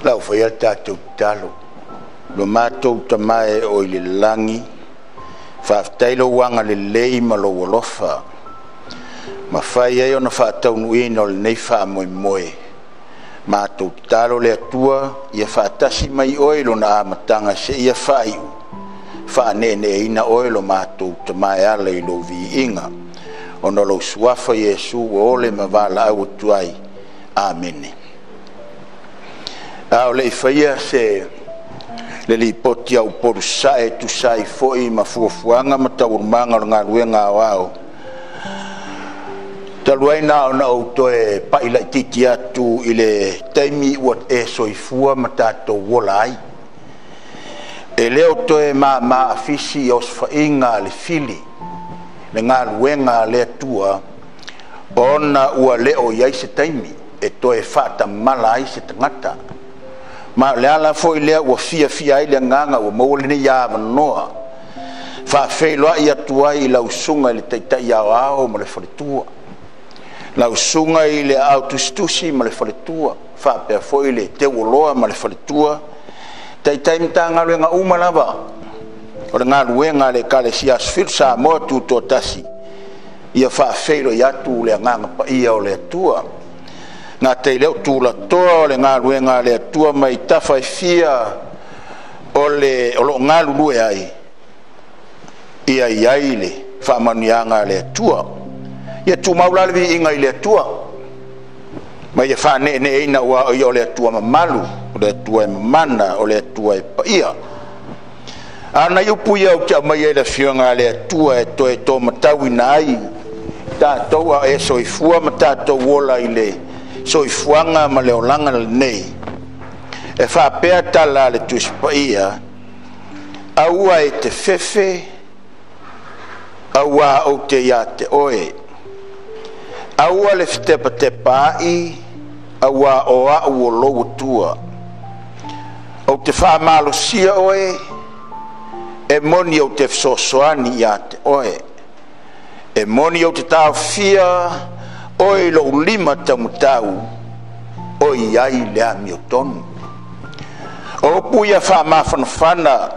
Lau faia le tatou tatalo. Lo matou Tama e oo i le lagi, faafetai lou agalelei ma lou alofa, mafai ai ona faataunuuina o lenei faamoemoe. Matou tatalo le Atua ia faatasi mai oe i lona amataga seia faaiu, faaneeneeina oe lo matou Tama e ala i lou viiga. Ona o lou suafa Iesu ua ole ma valaau atu ai. Amene. A o le i faia se le lipoti a Upolu Sasae e tusa ai foi ma fuafuaga ma taualumaga o le galuega aoao, talu ai na ona ou toe pai laitiiti atu i le taimi ua e soifua ma tatou ola ai. E le o toe mama afisi osofaiga a le fili le galuega a le Atua, ona ua le o i ai se taimi e toe faatamala ai se tagata. Ma o le ala foi lea ua fiafia ai le agaga ua maua lenei avanoa, faafeiloai atu ai i lau susuga i le Taitai Aoao ma le faletua, lau susuga i le Aao Tusitusi ma le faletua, faapea foi le Teuoloa ma le faletua, Taitai Matagaluega uma lava o le galuega a le Ekalesia Aso Fitu Samoa Tutoatasi, ia faafeiloai atu le agaga paia o le Atua. Gata i lea o tulatoa o le galuega a le Atua mai tafa e fia o lo o galulue ai, ia i ai le faamanuiaga a le Atua. Ia tumau la le viiga i le Atua, ma ia faaneeneeina, aua o ia o le Atua mamalu, o le Atua e mamana, o le Atua e paia. A o nai upu ia ou te aumaia i le Afioga a le Atua e toe taumatauina ai tatou a e soifua ma tatou ola i le soifuaga ma le olaga lenei. E faapea tala a le Tusi Paia: aua e te fefe, auā ou te ia te oe. Aua le fetepatepaai, auā o au o lou Atua. Ou te faamalosia oe, e moni ou te fesoasoani ia te oe. E moni ou te taofia oe i lou lima taumatau, o i ai le amiotonu. O upu ia faamafanafana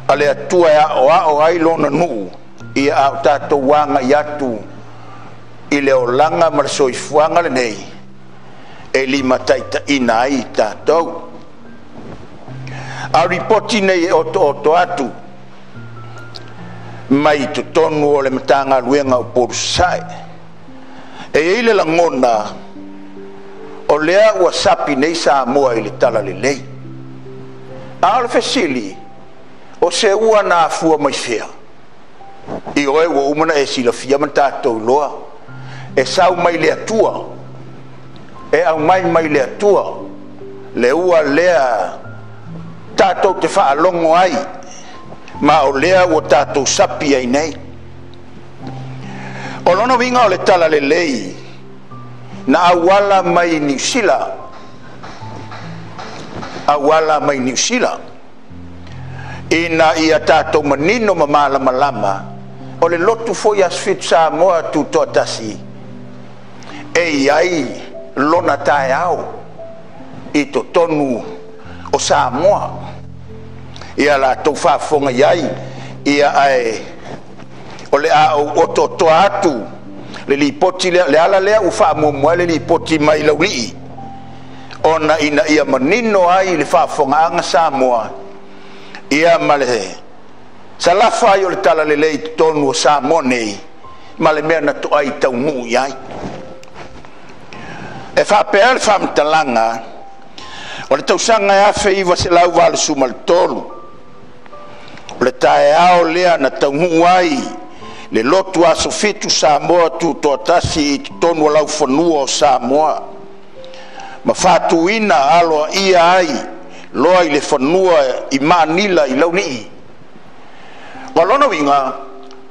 a le Atua e aoao ai lona nuu, ia a o tatou agai atu i le olaga ma le soifuaga lenei e limataitaiina ai i tatou. A o lipoti nei e otooto atu mai totonu o le Matagaluega o Upolu Sasae, e i ai le lagona o lea ua sapi nei Samoa i le talalelei. A o le fesili, o se ua na afua mai fea? I oe ua uma na e silafia ma tatou iloa, e sau mai le Atua, e aumai mai le Atua, le ua lea tatou te faalogo ai, ma o lea ua tatou sapi ai nei. O lona uiga o le talalelei na auala mai Niu Sila, auala mai Niu Sila, ina ia tatou manino ma malamalama, o le lotu foi Aso Fitu Samoa Tutoatasi e i ai lona taeao i totonu o Samoa. Ia latou faafofoga i ai, ia ae o le a ou otootoa atu le lipoti lea, le ala lea ua faamuamua ai le lipoti mai Laulii, ona ina ia manino ai le faafofogaaga Samoa, ia ma le salafa ai o le talalelei i totonu o Samoa nei, ma le mea na toai taunuu i ai. E faapea le faamatalaga o le tausaga 1983, o le taeao lea na taunuu ai le lotu Aso Fitu Samoa Tutoatasi i totonu o laufanua o Samoa, ma faatuina aloaia ai loa i le fanua i Manila i Laulii. O lona uiga,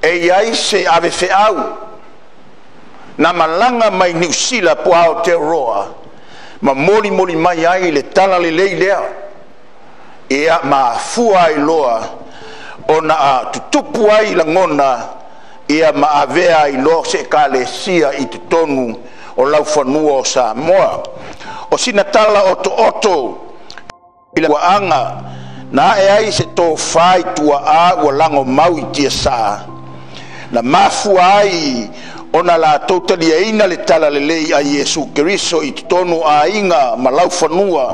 e i ai se avefeau na malaga mai Niu Sila po Aotearoa ma molimoli mai ai le talalelei lea, ia ma afua ai loa ona a tutupu ai lagona, ia ma avea ai loa se ekalesia i totonu o laufanua o Samoa. O sina tala otooto i le uaaga na ae ai se tofā i tuaa ua lagomau i tiasā, na mafua ai ona latou taliaina le talalelei a Iesu Keriso i totonu o aiga ma laufanua.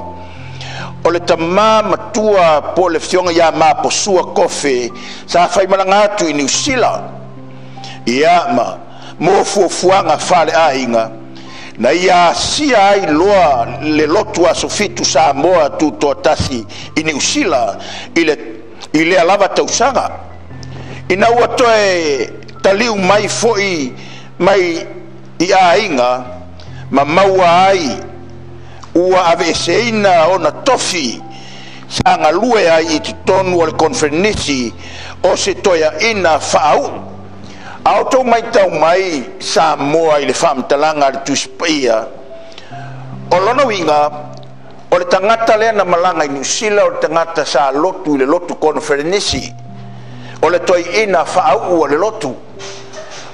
O le tamā matua po o le afioga ia Maposua Kofe sa faimalaga atu i Niusila, ia ma mo fuafuaga faaleaiga na ia asia ai loa le lotu Aso Fitu Samoa Tutoatasi i Niusila i lea lava tausaga. Ina ua toe taliu mai foi mai i aiga ma maua ai ua aveeseina ona tofi sa galue ai i totonu o le Koneferenisi o se toeaina faauu. A outou matau mai Samoa i le faamatalaga a le Tusi Paia, o lona uiga o le tagata lea na malaga i Niusila o le tagata sa lotu i le lotu Koneferenisi, o le toeaina faauu o le lotu.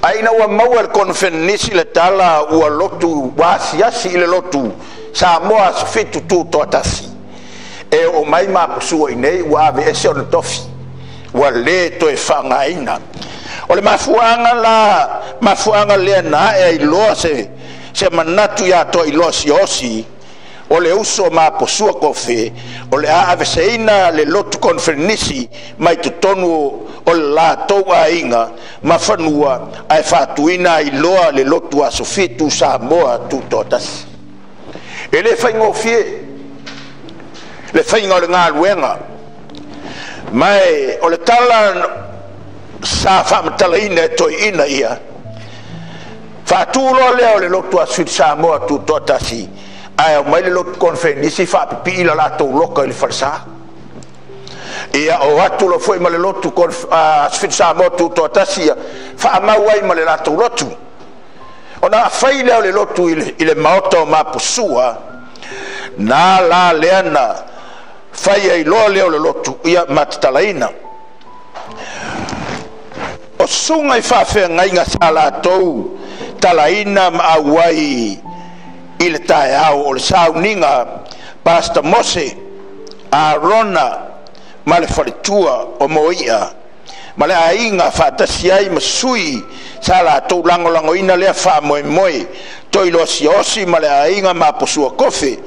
Ae ina ua maua e le Koneferenisi le tala ua lotu ua asiasi i le lotu Samoa Aso Fitu Tutoatasi, e oo mai Maposua i nei ua aveese ona tofi, ua lē toe faaaogaina. O le mafuaaga la mafuaaga lea na ae ai loa se manatu iā Toailoa Siaosi o le uso o Maposua Kofe o le a aveseina le lotu Koneferenisi mai totonu o le latou aiga ma fanua ae faatuina ai loa le lotu Aso Fitu Samoa Tutoatasi. E lē faigofie le faiga o le galuega, ma o le tala sa faamatalaina e toeaina ia faatū loa lea o le lotu Aso Fitu Samoa Tutoatasi, ae aumai le lotu Koneferenisi faapipii la latou loka i le falesā. Ia o atu loa foi ma le lotu Aso Fitu Samoa Tutoatasi ia faamau ai ma le latou lotu. Ona afai lea o le lotu i le maota o Maposua, na la lea na fai ai loa lea o le lotu ia ma tatalaina. O susuga i faafeagaiga sa latou talaina ma auai i le taeao o le sauniga, Pastor Mose Arona ma le faletua o Moia ma le aiga faatasi ai ma sui sa latou lagolagoina lea faamoemoe, Toailoa Siaosi ma le aiga Maposua Kofe,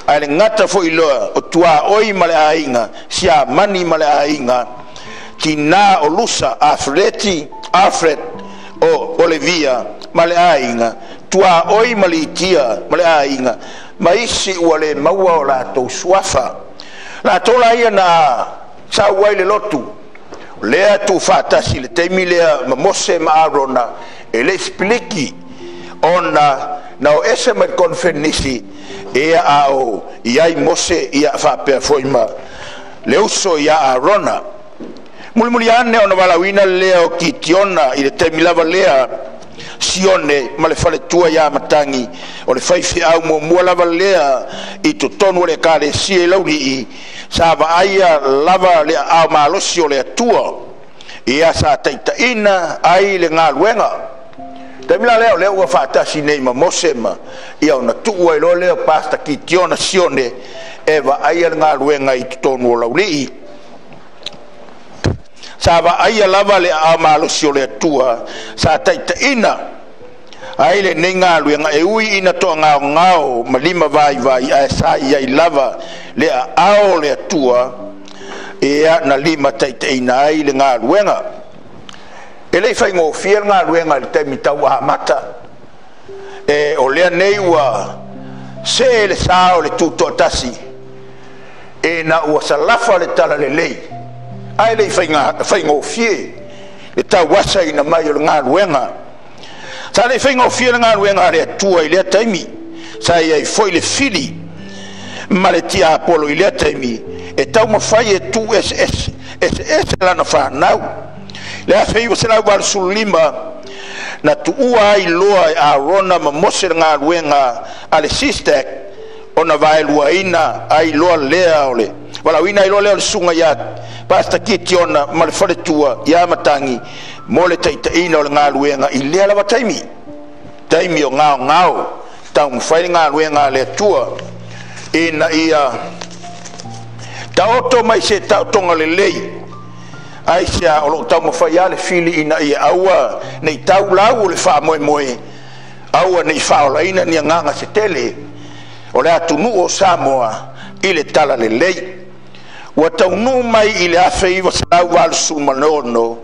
ae le gata foi loa o tuaoi ma le aiga Siamani ma le aiga, tinā o Lusa Alfreti Alfred o Olevia ma le aiga, tuaoi ma Litia ma le aiga, ma isi ua lē maua o latou suafa. Latou la ia na sau ai le lotu lea tuufaatasi i le taimi lea ma Mose ma Arona e le i sipiliki ona na o ese mai le Koneferenisi ia a o i ai Mose ia faapea foi ma le uso ia Arona. Mulimuli ane ona valaauina lea o Kitiona i le taimi lava lea Sione ma le faletua iā Matagi o le faifeau muamua lava lea i totonu o le Ekalesia i Laulii sa vaaia lava le aao malosi o le Atua ia sa taitaiina ai le galuega. Taimi la lea o lea ua faatasi nei ma Mose ma ia ona tuu ai loa lea o Pastor Kitiona Sione e vaaia le galuega i totonu o Laulii. Sa vaaia lava le aao malosi o le Atua sa taitaiina ai lenei galuega e ui ina toagaogao ma lima vaivai, ae sa i ai lava le aao o le Atua ia na lima taitaiina ai le galuega. E le i faigofie le galuega i le taimi tau amata. E o lea nei ua see le sa o le Tutoatasi ina ua salafa le talalelei, ae le i faigofie le tauasaina mai o le galuega. Sa le i faigofie le galuega a le Atua i lea taimi. Sa i ai foi le fili ma le tiapolo i lea taimi e taumafai e tuu eseese eseese lana fanau. Le 1985 na tuua ai loa e Arona ma Mose le galuega a le SISTAC ona vaeluaina ai loa lea o le valaauina ai loa lea o le susuga ia Pastor Kitiona ma le faletua ia Matagi mo le taitaiina o le galuega i lea lava taimi o gaogao, Taumafai le galuega a le Atua ina ia taoto mai se taotoga lelei. Aisea? O loo taumafai lava le fili ina ia aua nei taulau o le faamoemoe, aua nei faaolaina ni agaga se tele o le atunuu o Samoa i le tala lelei. Ua taunuu mai i le 1986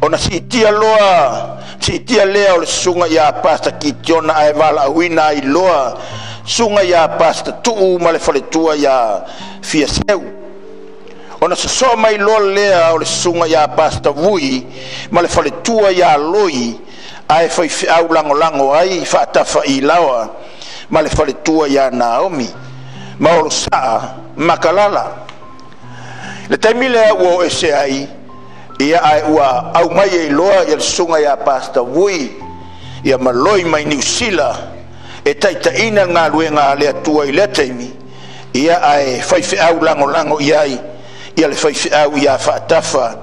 ona siitia loa, siitia lea o le susuga ia Pasta Kitiona, ae valaauina ai loa susuga ia Pasta Tuu ma le faletua ia Fiaseu. Ona sosoo mai loa lea o le susuga ia Pasta Vui ma le faletua ia Loi, ae faifeau lagolago ai Faatafa'ilaoa ma le faletua ia Naomi ma Olosaa Makalala. Le taimi lea ua o ese ai ia, ae ua aumai ai loa ia le susuga ia Pasta Vui ia ma Loi mai Niusila e taitaʻina le galuega a le Atua i lea taimi ia, ae faifeau lagolago i ai ia le faifeau ia Faatafa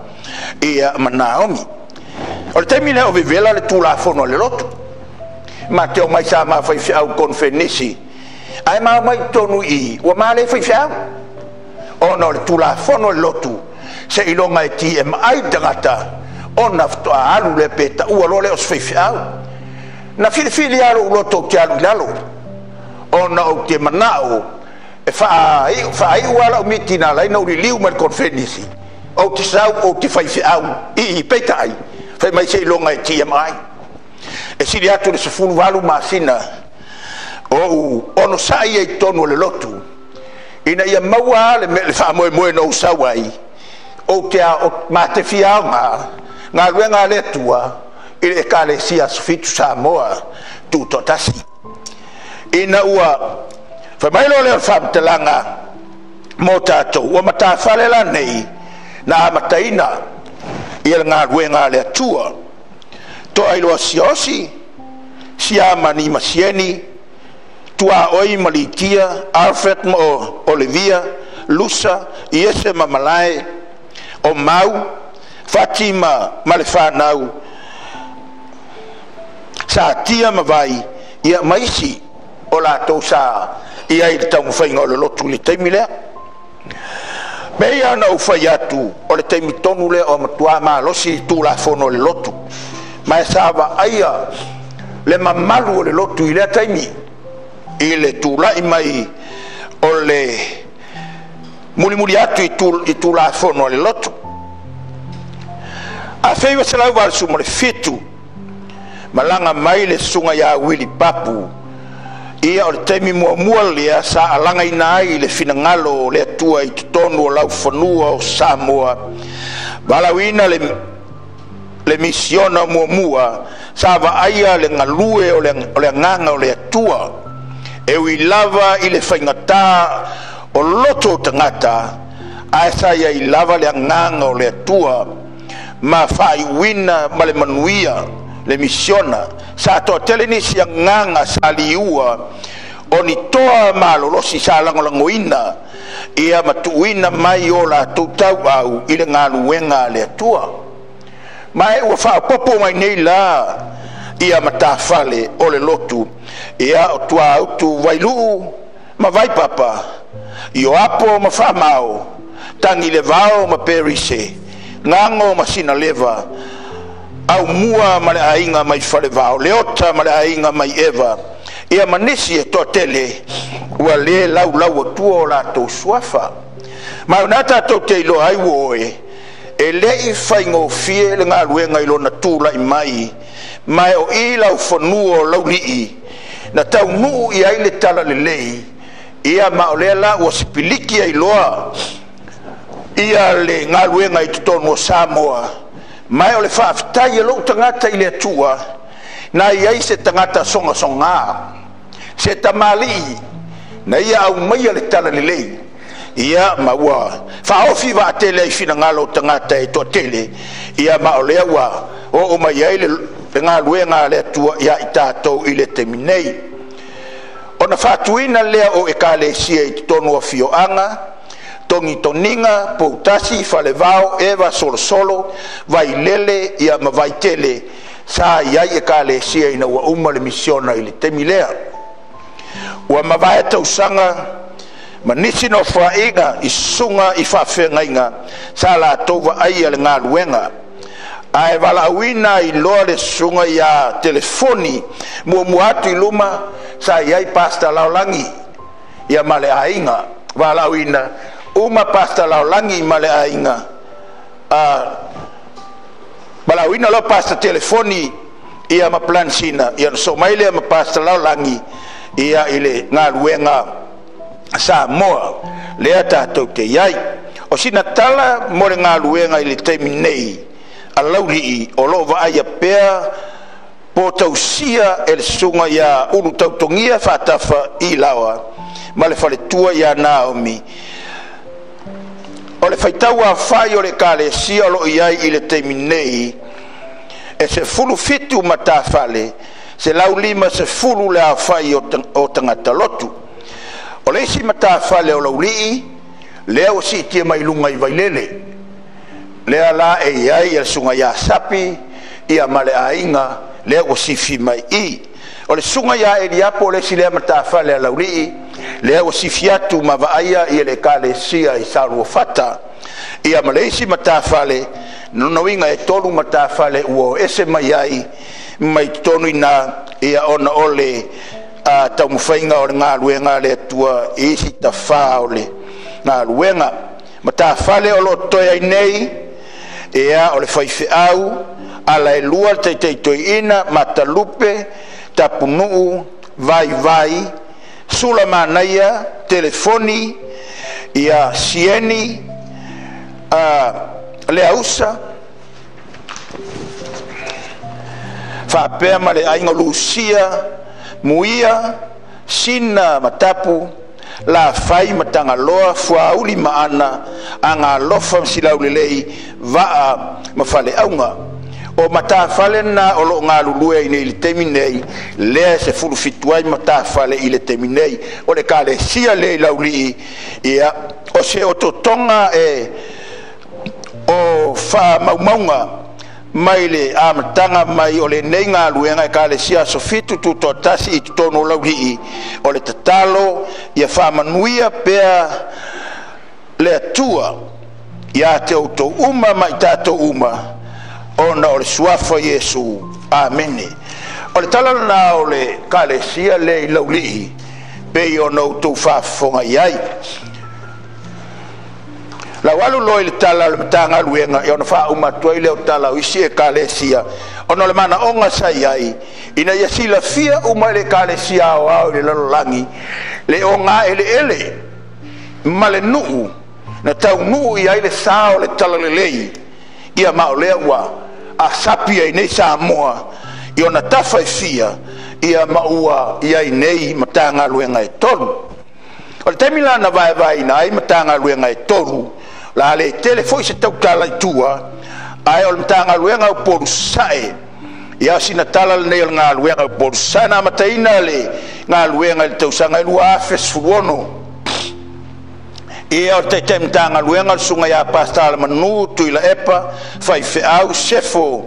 ia ma Naomi. O le taimi lea o vevela le tulafono a le lotu, ma te o mai sa ma faifeau konfenisi, ae ma mai tonu i ua ma le faifeau, ona o le tulafono a le lotu se iloga e ti e maai tagata ona faatoa alu le pe taua loa lea o se faifeau. Na filifili lava lou loto ou te alu i lalo, ona ou te manao e faaiu lava lau miti na ala ai na ou liliu mai le konfenisi, ou te sau ou te faifeau i peitai fai mai se iloga e TMI. E sili atu le 18 masina ou ono sai ai totonu o le lotu ina ia maua le faamoemoe na ou sau ai, ou te matefia aoga galuega a le Atua i le Ekalesia Aso Fitu Samoa Tutoatasi. Ina ua fai mai loa lea o le faamatalaga mo tatou ua matafale la nei na amataina ia le galuega a le Atua. Toailoa Siaosi, Siamani ma Sieni, Tuaoi ma Litia, Alfred ma Olivia, Lusa, Iese ma Malae, o Mau, Fati ma le whanau, Sa Tia ma Vai, ia maisi o latou sa ia i le taumafaiga o le lotu i le taimi lea. Me ia na ou fai atu o le taimi tonu lea o matuā malosi i tulafono o le lotu, ma e sa vaaia le mamalu o le lotu i lea taimi i le tula'i mai o le mulimuli atu i tulafono a le lotu. 1987 malaga mai le susuga ia Wili Papu ia, o le taimi muamua lea sa alagaina ai le finagalo o le Atua i totonu o laufanua o Samoa, valaauina le misiona muamua sa vaaia le galue o le agaga o le Atua e ui lava i le faigatā o loto o tagata, ae sa iai lava le agaga o le Atua ma faaiuina ma le manuia le misiona. Sa toatele nisi agaga sa liua o ni toa malolosi sa lagolagoina ia ma tuuina mai o latou tauau i le galuega a le Atua. Ma e ua faaopopo mai nei la ia matafale o le lotu ia o Tuautu Vailuu ma Vaipapa, Ioapo ma Faamao, Tagilevao ma Perise, Gago ma Sinaleva, Aumua ma le aiga mai Falevao, Leota ma le aiga mai Eva ia ma nisi e toatele ua lē laulau atua o latou suafa. Ma ona tatou te iloa ai ua oe e le'i faigofie le galuega i lona tula'i mai, ma e o i laufanua o Laulii na taunuu i ai le tala lelei ia, ma o lea la ua sipiliki ai loa ia le galuega i totonu o Samoa. Ma e o le faafetai e lou tagata i le Atua na i ai se tagata sogasogā, se tamalii na ia aumaia le tala lelei ia, ma ua faaofi vaatele ai finagalo o tagata e toatele ia, ma o lea ua oo mai ai le galuega a le Atua ia i tatou i le taimi nei. Ona faatuina lea o ekalesia i totonu o afioaga Togitogiga, Poutasi, Falevao, Eva, Solosolo, Vailele ia ma Vaitele sa i ai ekalesia ina ua uma le misiona i le taimi lea. Ua mavae tausaga ma nisi nofoaiga i susuga i faafeagaiga sa latou vaaia le galuega, ae valaauina ai loa le susuga ia Telefoni muamua atu i luma sa i ai Pastor Laolagi ia ma le aiga. Valaauina uma Pastor Laolagi ma le aiga, valaauina loa Pastor Telefoni ia ma Plansina, ia na soo mai lea ma Pastor Laolagi ia i le galuega Samoa lea tatou te iai. O sina tala mo le galuega i le taimi nei a Laulii o loo vaaia pea po tausia e le susuga ia Ulu Tautogia Faatafa i Laoa ma le faletua ia Naomi. O le faitau aofai o le Ekalesia o loo i ai i le taimi nei e 17 matafale, 150 le aofai o tagata lotu. O le isi matafale o Laulii lea ua siitia mai luga i Vailele, lea la e i ai le susuga ia Sapi ia ma le aiga lea ua sifi mai i. O le susuga ia Eliapo o le isi lea matafale a Laulii lea ua sifi atu ma vaaia ia le Ekalesia i Saluafata ia ma le isi matafale. Lona uiga e tolu matafale ua ese mai ai mai totonu ina ia ona o le taumafaiga o le galuega a le Atua i isi tafā o le galuega. Matafale o loo totoe ai nei ia o le faifeau ala e lua, le taitaitoeina Matalupe, Tapunuu, Vaivai, Sulamanaia, Telefoni ia, Sieni, Leausa faapea ma le aiga Lusia, Muia, Sina, Matapu, Lafai ma Tagaloa, Fuauli ma Ana, Agalofa ma Silaulelei, Vaa ma Faleauga. O matafale na o loo galulue ai nei i le taimi nei, lea e 17 ai matafale i le taimi nei o le Ekalesia lea i Laulii. Ia o se ototoga e o faamaumauga mai le amataga mai o lenei galuega Ekalesia Aso Fitu Tutoatasi i totonu o Laulii. O le tatalo ia faamanuia pea le Atua ia te outou uma ma i tatou uma ona o le suafa o Iesu. Amene. O le tala lena o le Ekalesia lea i Laulii pei ona outou faafofoga i ai. Lau alu loa i le tala o le Matagaluega ia ona faauma atu ai lea o tala o isi Ekalesia, ona o le manaoga sa i ai ina ia silafia uma e le Ekalesia aoao i le lalolagi le ogaeleele ma le nuu na taunuu i ai le sa o le talalelei ia, ma o lea ua asapi ai nei Samoa i ona tafa e fia ia, ma ua i ai nei Matagaluega e tolu. O le taimi la na vaevaeina ai Matagaluega e tolu, la le tele foi se tautala i tua, ae o le Matagaluega o Upolu Sae ia, sina tala lenei o le galuega o Upolu Sae. Na amataina le galuega i le tausaga e 2016 ia. O le taitai Matagaluega o le susuga ia Pastor Alamanu Tuilaepa, faifeau Sefo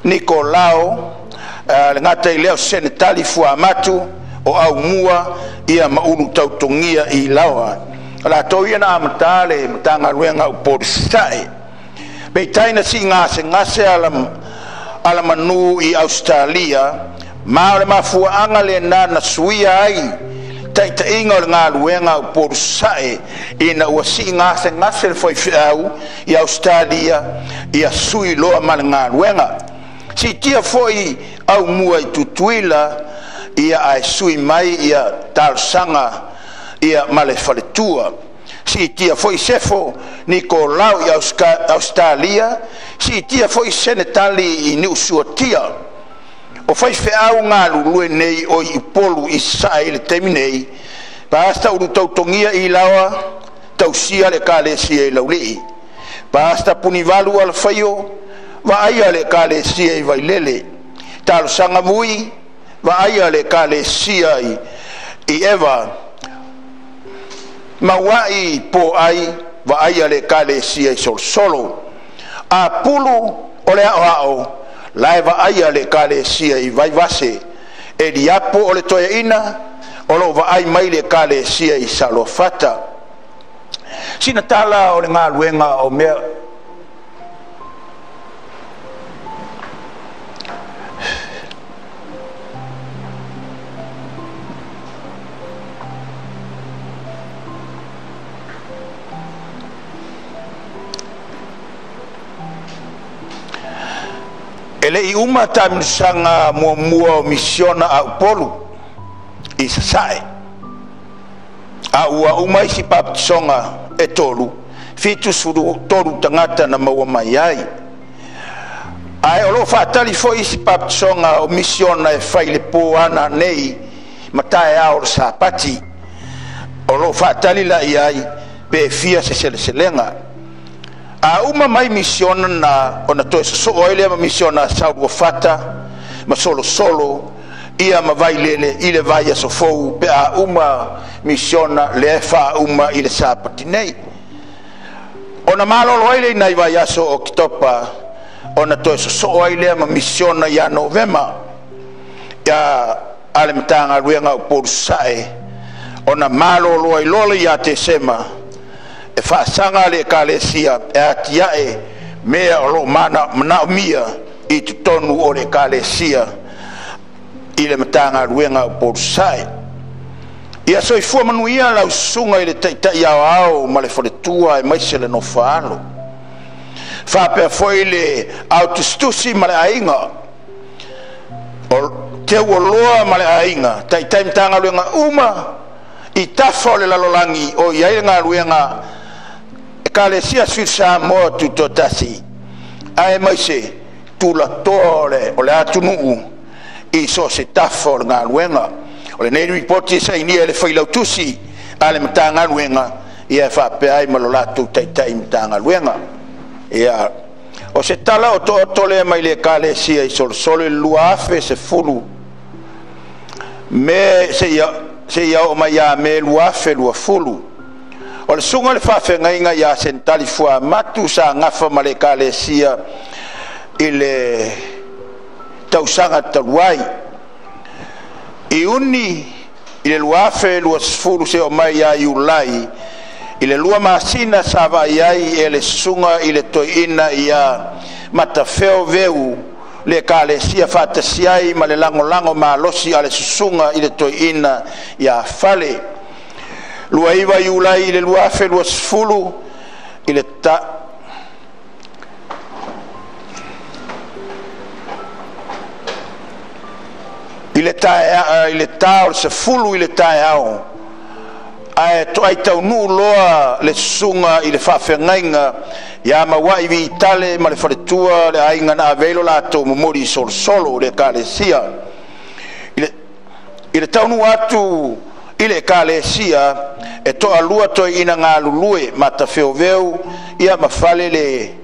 Nikolao, le gata i lea o Senetali Fuamatu o Aumua ia ma Ulu Tautogia i Laoa. O latou ia na amatā le Matagaluega Upolu Sae. Peitai na siigasegase Alamanu i Ausetalia, ma o le mafuaaga lenā na suia ai taitaiga o le galuega Upolu Sae ina ua siigasegase le faifeau i Ausetalia ia, sui loa ma le galuega. Siitia foi Aumua i Tutuila ia, ae sui mai ia talosaga ia ma le faletua. Siitia foi Sefo Nikolau i Australia, siitia foi Senetali i Niusuatia. O faifeau galulue nei o i Upolu i Sasae i le taimi nei: Pastor Ulu Tautogia i Laoa, tausia le Ekalesia i Laulii; Pastor Punivalu Alafaio, vaaia le Ekalesia i Vailele; Talosaga Vui, vaaia le Ekalesia i Eva; Mauai Po Ai, vaaia le Ekalesia i Solosolo; Apulu o le Aoao, la e vaaia le Ekalesia i Vaivase; Eliapo o le Toeaina, o loo vaai mai le Ekalesia i Saluafata. Sina tala o le galuega o mea e lei uma taamilosaga muamua o misiona a Upolu i Sasae, a ua uma isi papatisoga e 3, 73 tagata na maua mai ai. Ae o loo faatali foi isi papatisoga o misiona e fai le po ana nei ma taeao o le Sapati. O loo faatali la i ai pe fia se seleselega. A uma mai misiona na ona toe sosoo ai lea ma misiona Sauluafata ma Solosolo ia ma Vailele i le vai aso fou pe a uma misiona lea e faauma i le Sapati nei. Ona malolo ai le nai vai aso o Oketopa ona toe sosoo ai lea ma misiona ia Novema ia a le Matagaluega o Upolu Sasae, ona malolo ai loa le ia Tesema e faasaga le Ekalesia e atiae mea o loo manaomia i totonu o le Ekalesia i le Matagaluega o Upolu Sasae. Ia soifua manuia lau susuga i le taitai aoao ma le faletua aemaise le nofoalo. Faapea foi le autusitusi ma le aiga, o teuoloa ma le aiga, taitai Matagaluega uma i tafa o le lalolagi o i ai le galuega Ekalesia Sui Samoa Tutoatasi, aemaise tulatoa o le atunuu i so o se tafa o le galuega. O lenei ripoti e sainia e le failautusi a le Matagaluega ia e faapea ai ma lo latou taitai Matagaluega. Ia, o se tala o otooto lea mai le Ekalesia i Solosolo i le 2010 me seia oo mai ia Me 2020. O le susuga le faafeagaiga ia Sentali Fuamatu sa gafa ma le Ekalesia i le tausaga talu ai. Iuni i le 2020 se o mai ia Iulai i le 2 masina sa vaai ai e le susuga i le toeaina ia Matafeo Veu le Ekalesia faatasi ai ma le lagolago malosi a le susuga i le toeaina ia Fale. 29 Iulai i le 2020 i le i le ta o le 10 i le taeao, ae toai taunuu loa le susuga i le faafeagaiga ia Mauai Vitale ma le faletua le aiga na avei lo latou momoli i Solosolo le Ekalesia. I le taunuu atu i le Ekalesia e toalua toeaina galulue Matafeoveu ia ma Fale le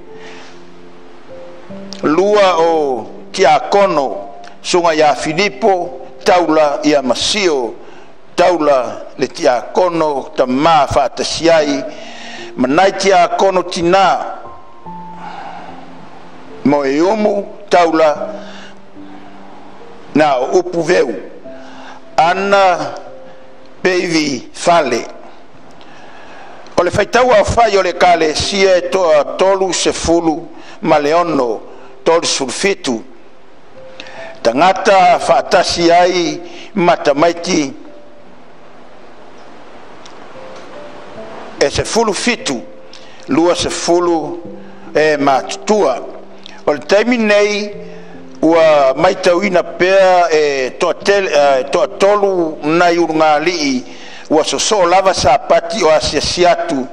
lua o Tiakono susuga ia Filipo Taula ia Masio Taula le Tiakono tamā faatasi ai ma nai Tiakono tinā Moeumu Taula na o Upu Veu Ana Peivi Fale. O le faitau aofai o le Ekalesia e toa 36 37 tagata faatasi ai ma tamaiti e 17 20 e matutua. O le taimi nei ua maitauina pea e toatolu nai ulugalii ua sosoo lava Sapati o asiasi atu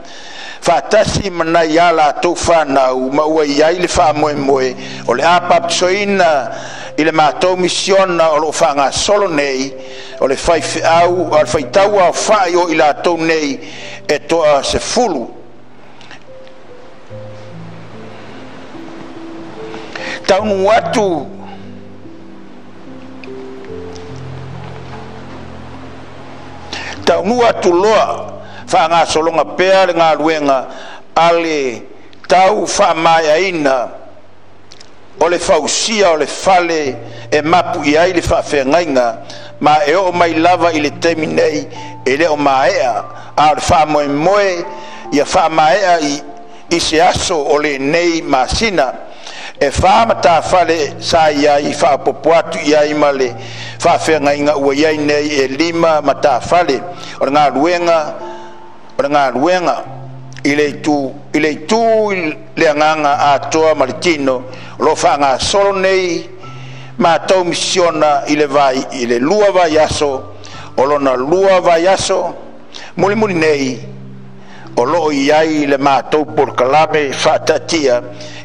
faatasi ma nai a latou fanau ma ua i ai le faamoemoe o le a papatisoina i le matou misiona o loo faagasolo nei o le faifeau o le faitau aofai o i latou nei e toa 10. Taunuu atu loa faagasologa pea le galuega a le tau faamaeaina o le fausia o le fale e mapu i ai le faafeagaiga Ma e oo mai lava i le taimi nei e le o maea, a o le faamoemoe ia faamaea i se aso o lenei masina. E 4 matafale sa i ai faaopoopo atu i ai ma le faafeagaiga ua i ai nei e 5 matafale. O le galuega i le itu i le agaga atoa ma le tino o lo o faagasolo nei matou misiona i le 2 vaiaso, o lona 2 vaiaso mulimuli nei o lo o i ai le matou polokalame faataatia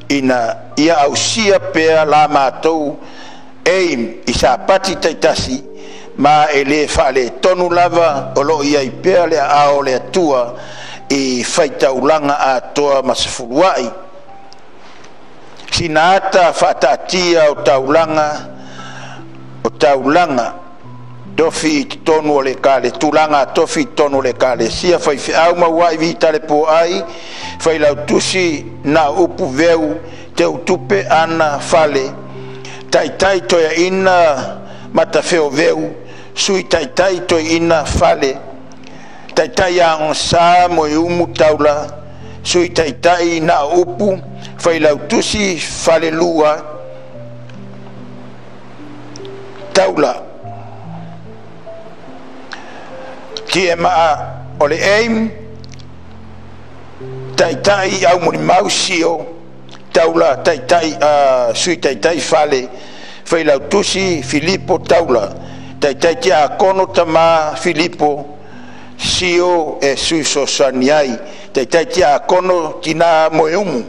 ina ia ausia pea la matou aim i Sapati taitasi, ma e le faaletonu lava o lo o i ai pea le aao o le Atua i faitaulaga atoa ma sefuluai. Sina ata faataatia o taulaga tofi i totonu o le tulaga tofi i totonu o le ekalesia, faifeau mauai vitale po ai, failautusi na upu veu teutupe ana fale, taitai toeaina matafeo veu, sui taitai toeaina fale, taitai agogasa moeumu taula, sui taitai na upu failautusi falelua taula. TMA o le aim taitai au mulimau sio taula taitai sui taitai fale failautusi Filipo taula, taitai tiakono tama Filipo sio e sui sosani ai, taitai tiakono tina moeumu.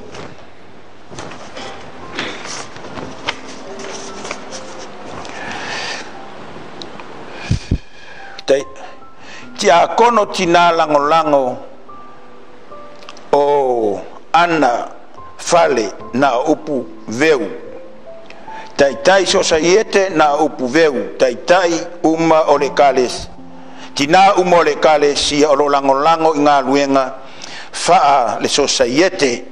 Tiakono tina langolango o ana fale na upu veu, taitai sosaiete na upu veu, taitai uma o le ekalesia, tina uma o le ekalesia o lo langolango i galuega faa le sosaiete,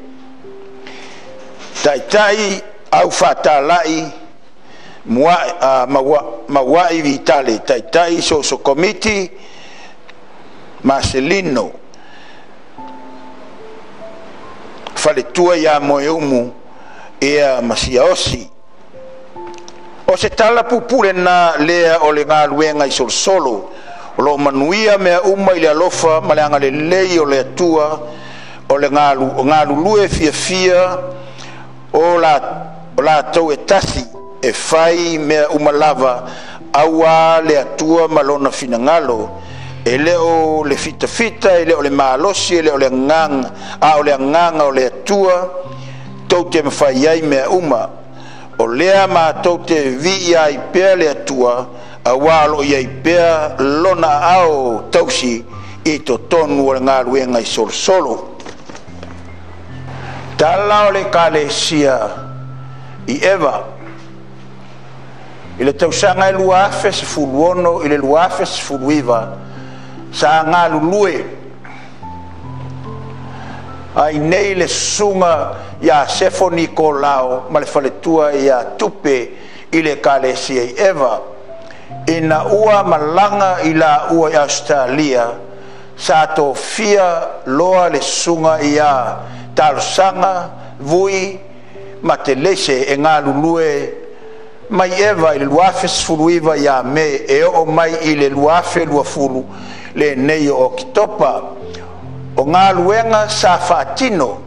taitai au faatalai mauai vitale, taitai soso komiti Marcelino faletua ia Moeumu ia Masiaosi. O se tala pupule na lea o le galuega i Solosolo, o lo manuia mea uma i le alofa ma le agalelei o le Atua, o le galulue fiafia o latou e tasi e fai mea uma lava aua le Atua ma lona finagalo. E le o le fitafita, e le o le malosi, e le o le agaga, a o le agaga o le Atua tou te mafai ai mea uma. O lea matou te viia ai pea le Atua, auā o lo o i ai pea lona aao tausi i totonu o le galuega i Solosolo. Tala o le ekalesia i Eva i le tausaga e 2016 i le 2019 sa galulue ai nei le susuga ia Sefo Nikolao ma le faletua ia Tupe i le ekalesia i Eva, ina ua malaga i laua i Australia. Sa tofia loa le susuga ia Talosaga Vui ma Telese e galulue mai Eva i le 2019 ia Me e oo mai i le 2020 lenei o Oketopa. O galuega sa faatino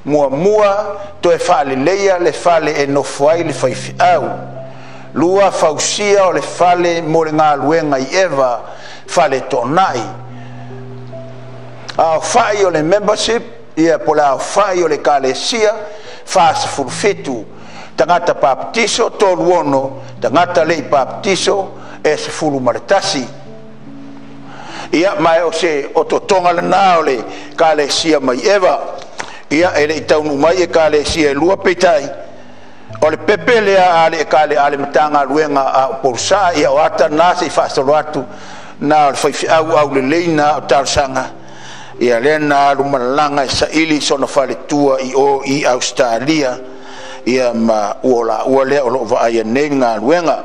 muamua toe faaleleia le fale e nofo ai le faifeau, lua fausia o le fale mo le galuega i Eva fale toonai, aofai o le membership ia po le aofai o le ekalesia 47, tagata papatiso 36, tagata lei papatiso e 11. Ia ma o se ototoga lena o le ekalesia mai Eva. Ia e lei taunuu mai ekalesia e 2, peitai o le pepe lea a le ekale a le Matagaluega a Upolusa, ia o ata na se i faasolo atu na o le faifeau aulelei na o talosaga ia lea na alu malaga e saili sona faletua i o i Australia, ia ma ua laua lea o loo vaaia nei galuega.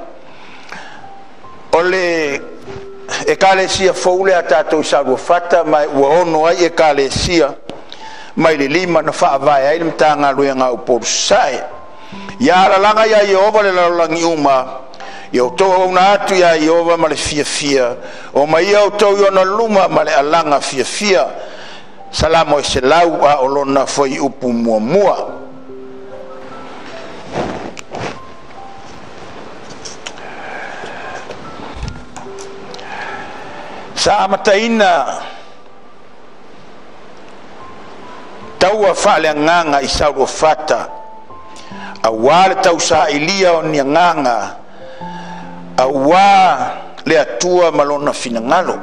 O O le Ekalesia fou lea a tatou i Saluafata, ma ua 6 ai Ekalesia mai le 5 na faavae ai le Matagaluega a Upolu Sasae. Ia alalaga ia Ieova le lalolagi uma, ia outou auauna atu ia Ieova ma le fiafia, o mai ia outou i ona luma ma le alaga fiafia. Salamo e 100 a o lona fuaiupu muamua. Sa amataina taua faaleagaga i Sauluafata, auā le tausailia o ni agaga, auā le Atua ma lona finagalo.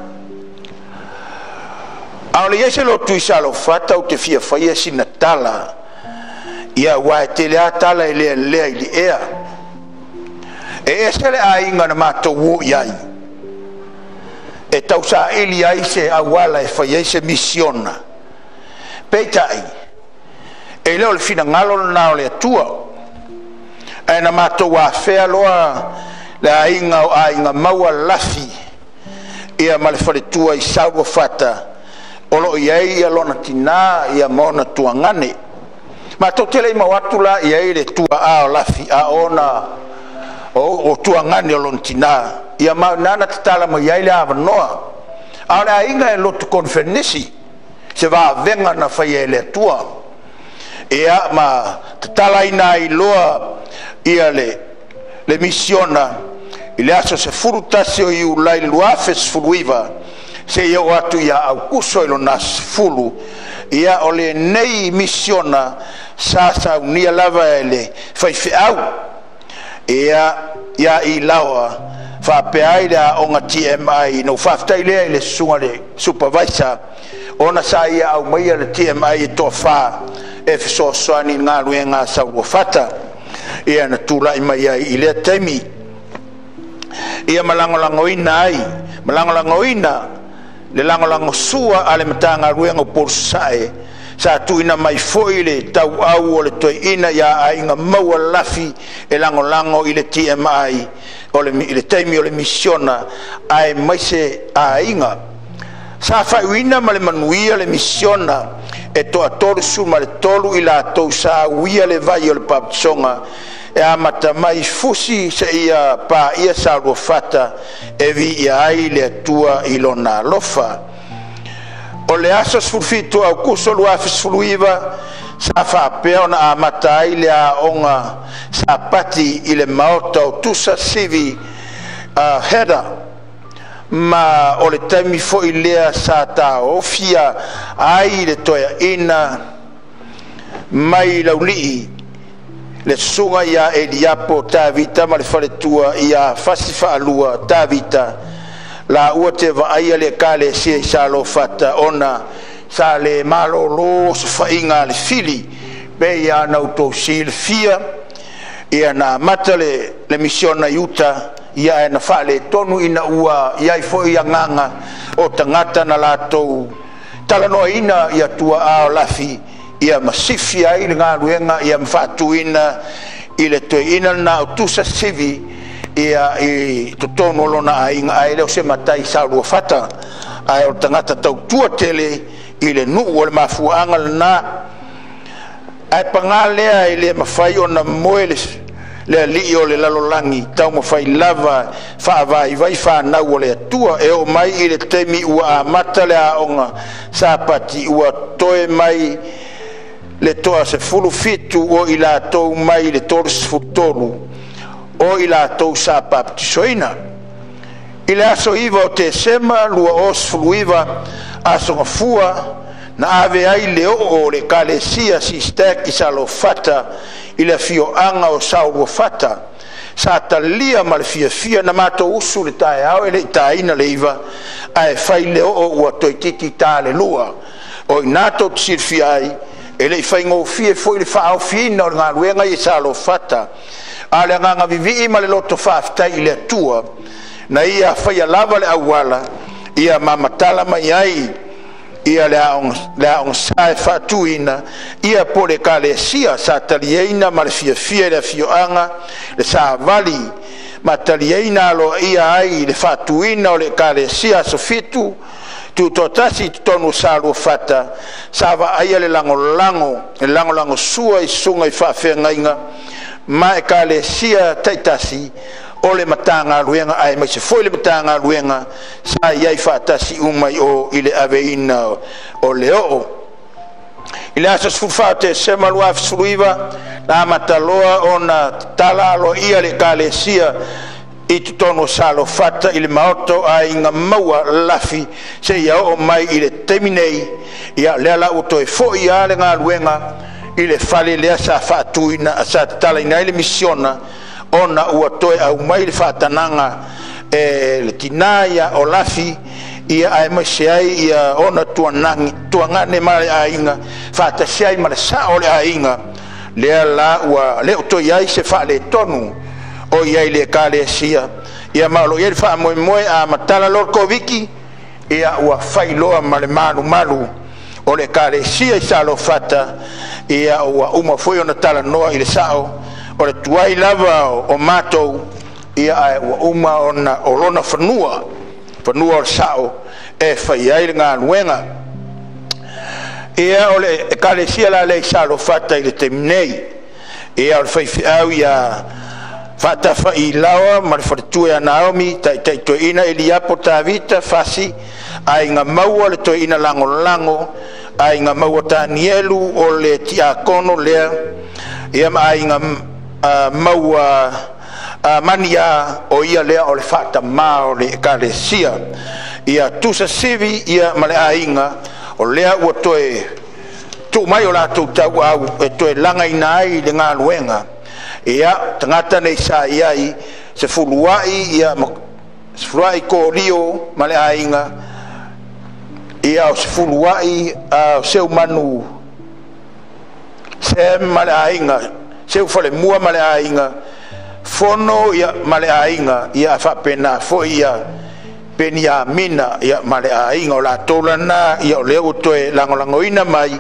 A o le i ai se lotu i Salofata, ou te fia faia sina tala, ia ua e tele a tala e lealea i le ea. E ese le aiga na matou o i ai, e tausaili ai se auala e fai ai se misiona. Peitai, e le o le finagalo lena o le Atua, ae na matou afea loa le aiga o Aiga Maua Lafi ia ma le faletua i Sauluafata, o lo o i ai ia lona tinā ia ma ona tuagane. Matou te le i mau atu la i ai le tuaa o Lafi a ona o tuagane o lona tinā, ia ma nana tatala mai ai le avanoa. A o le aiga e lotu konfenisi, se vaavega na faia e le Atua. Ia ma tatalaina ai loa ia le misiona i le aso 11 o Iulai 2019, seia oo atu ia Aukuso i lona aso 10. Ia o lenei misiona sa saunia lava e le faifeau ia ia i laoa faapea ai le aoga TMI. Na faafetai lea i le susuga le supervisor, ona sa ia aumaia le TMI e toafa e fesoasoani i le galuega a Sauluafata, ia na tulai mai ai i lea taimi. Ia ma lagolagoina ai, ma lagolagoina le lagolagosua a le Matagaluega o Upolu Sasae, sa tuuina mai foi le tauau o le toeaina ia Aiga Maua Lafi e lagolago i le TMI o le, i le taimi o le misiona, aemaise aiga. Sa faaiuina ma le manuia le misiona e toa-33 i latou sa uia le vai o le papatisoga e amata mai Fusi seia paia Sauluafata, e viia ai le Atua i lona alofa. O le aso 17 Aukuso 2019 sa faapea ona amata ai le aoga Sapati i le maota o Tusa Sivi Header, ma o le taimi foi lea sa taofia ai le toeaina mai Laulii, le susuga ia Eliapo Tavita ma le faletua ia Fasi Faalua Tavita, laua te vaaia le Ekalesia i Salofata, ona sa le malōlō osofaiga a le fili, pei lava ona outou silafia. Ia na amata le misiona i uta, ia ae na faaletonu ina ua i ai foi agaga o tagata na latou talanoaina ia tuaa o Lafi, ia ma sifi ai le galuega, ia ma faatuina i le toeaina lena o Tusa Sivi ia i totonu o lona aiga, ae le o se matai Sauluafata, ae o le tagata tautua tele i le nuu. O le mafuaaga lena. Ae pagā lea, e le mafai ona moe le alii o le lalolagi, taumafai lava faavaivai fanau o le Atua. E oo mai i le taimi ua amata le aoga Sapati, ua toe mai le toa-17 o i latou mai le 33 o i latou sa papatisoina. I le aso 9 o Tesema 2019, aso Gafua, na ave ai le oo o le Ekalesia Sistek i Salofata i le afioaga o Sauluafata, sa talia ma le fiafia. Na matou usu le taeao e le i taina le 9, ae fai le oo ua toeitiiti ta le 2. O i ina tou te silafia ai, e le i faigofie foi le faaofiina o le galuega i Salofata, a o le agaga vivii ma le loto faafetai i le Atua na ia faia lava le auala ia ma matala mai ai ia le aoga sa e faatuina ia po le Ekalesia. Sa taliaina ma le fiafia i le afioaga le savali Ma taliaina aloaia ai le faatuina o le Ekalesia Aso Fitu Tutoatasi i totonu o Saluafata, sa vaaia le lagolago le lagolagosua i susuga i faafeagaiga ma ekalesia taitasi o le Matagaluega aemaise foi le Matagaluega sa i ai faatasi uma i o i le aveina o le oo. I le aso 14 Tesema 2019, na amata loa ona tatala aloaia le Ekalesia i totonu o Salofata i le maota o Aiga Maua Lafi seia oo mai i le taimi nei. Ia lea la ua toe foi lava le galuega i le fale lea sa faatuina, sa tatalaina ai le misiona, ona ua toe aumai le faatanaga e le tina ia o Lafi, ia aemaise ai ia ona tuagane ma le aiga faatasi ai ma le sao o le aiga. Lea la ua le o toe i ai se faaletonu o i ai le Ekalesia, ia ma o lo o i ai le faamoemoe a matala loa le Koviti, ia ua fai loa ma le malumalu o le Ekalesia i Salofata. Ia ua uma foi ona talanoa i le sao o le tuai lava o matou, ia ae ua uma ona o lona fanua o le sao e fai ai le galuega. Ia o le Ekalesia la lea i Salofata i le taimi nei, ia o le faifeau ia Faatafailaoa ma le faletua ia Naomi, taitaitoeina Eliapo Tavita Fasi, Aiga Maua le toeaina lagolago, Aiga Maua Tanielu o le tiakono lea, ia ma Aiga Maua Mania o ia lea o le faatamā o le Ekalesia. Ia tusa sivi ia ma le aiga o lea ua toe tuu mai o latou tauau e toe lagaina ai le galuega. Ia tagata nei sa i ai sefuluai, ia sefuluai Kolio ma le aiga, ia o sefuluai Seumanu Sem ma le aiga, Seufalemua ma le aiga, Fono ia ma le aiga, ia faapena foi ia Peniamina ia ma le aiga o latou lana. Ia o lea ua toe lagolagoina mai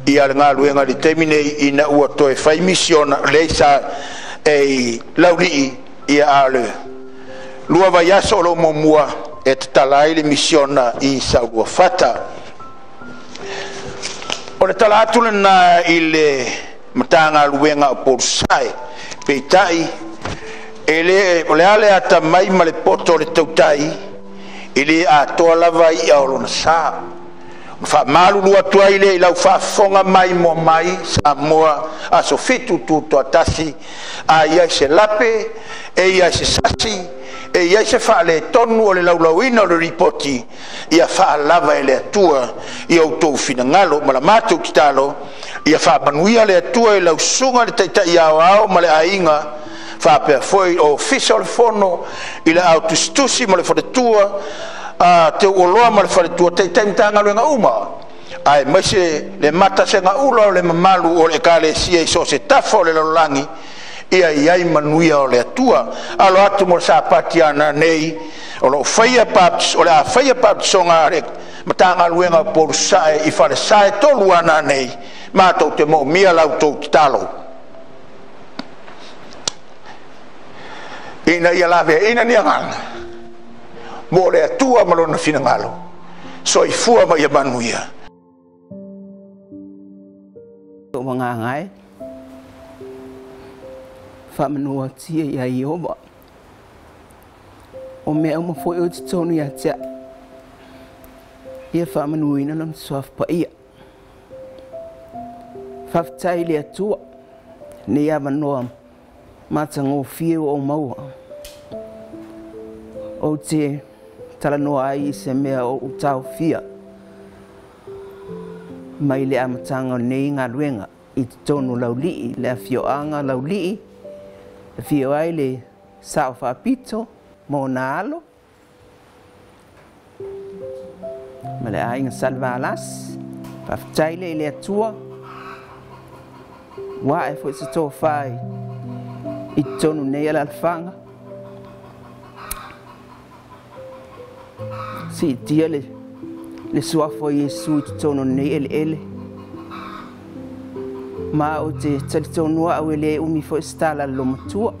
ia le galuega i le taimi nei ina ua toe fai misiona lea sa e Laulii, ia a o le 2 vaiaso o lo muamua e tatala ai le misiona i Sauluafata. O le tala atu lena i le Matagaluega o Polusae, peitai e le o le a le atamai ma le poto o le tautai e le atoa lava ia o lona sa. Faamalulu atu ai lea i lau faafofoga mai moa mai Samoa Aso Fitu Tutoatasi, a i ai se lape, e i ai se sasi, e i ai se faaletonu o le laulauina o le ripoti, ia faalava e le Atua i outou finagalo ma la matou tatalo, ia faamanuia le Atua i lau susuga le Taitai Aoao ma le aiga, faapea foi o Ofisa o le Fono i le au tusitusi ma le faletua, teuoloa ma le faletua, taitai Matagaluega uma, aemaise le matasegaula o le mamalu o le Ekalesia i so o se tafa o le lalolagi, ia i ai manuia o le Atua. Alo atu mo le sapati ana nei, o lo o faia o le a faia baptisoga a le Matagaluega o Polusae i Falesae 3 ana nei, matou te moomia la outou tatalo ina ia laveaina ni agaga mo le Atua ma lona finagalo. Soifua ma ia manuia. O mangangai whamanua tia ia Iowa. O mea uma foi o te tonu ia tea. Ia whamanuina lona suafa ia. Whawhitai le Atua. Nei avanoa matagofie o maua. O te talanoa ai i se mea o utaofia mai le amataga o nei galuega i totonu Laulii, le afioaga Laulii, afio ai le sao faapito ma ona alo ma le aiga Salevalasi. Faafetai le i le Atua ua ae foi se tofā i totonu nei alalafaga. Siitia le suafa o Iesu i totonu nei eleele. Ma o te talitonua au e le umi foi se tala le lomatua.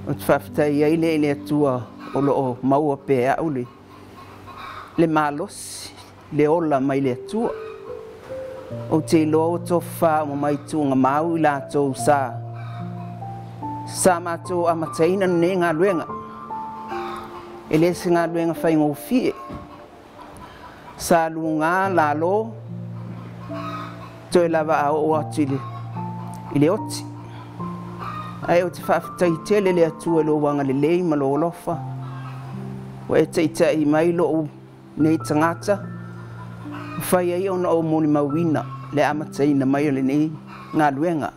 Ou te faafetai ai lea i le Atua o lo o maua pea au le malosi, le ola mai le Atua. Ou te iloa ua tofafa uma mai tuugamau i latou sa matou amataina lenei galuega. E le se galuega faigofie. Sa luga lalo toe lava a oo atu i le oti. Ae ou te faafetai tele le Atua i lou agalelei ma lou alofa. Ua e taitai mai lou nei tagata, fai ai ona ou molimauina le amataina mai o lenei galuega.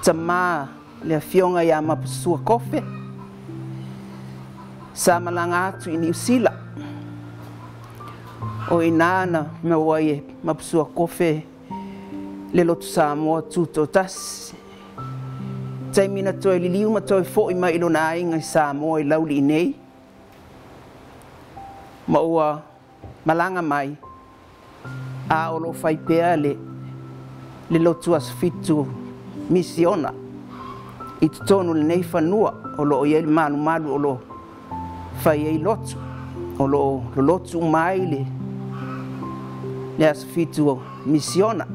Tamā le afioga ia Mapusua Kofe, sa malaga atu i Niu Sila. O ina na maua ai e Mapusua Kofe le lotu Samoa Tutoatasi. Taimi na toe liliu ma toe fo'i mai i lona aiga i Samoa i Laulii nei, ma ua malaga mai a o lo o fai pea le lotu Aso Fitu misiona i totonu o lenei fanua o lo o i ai le malumalu o lo o fai ai lotu, o lo o lolotu uma ai le Aso Fitu misiona.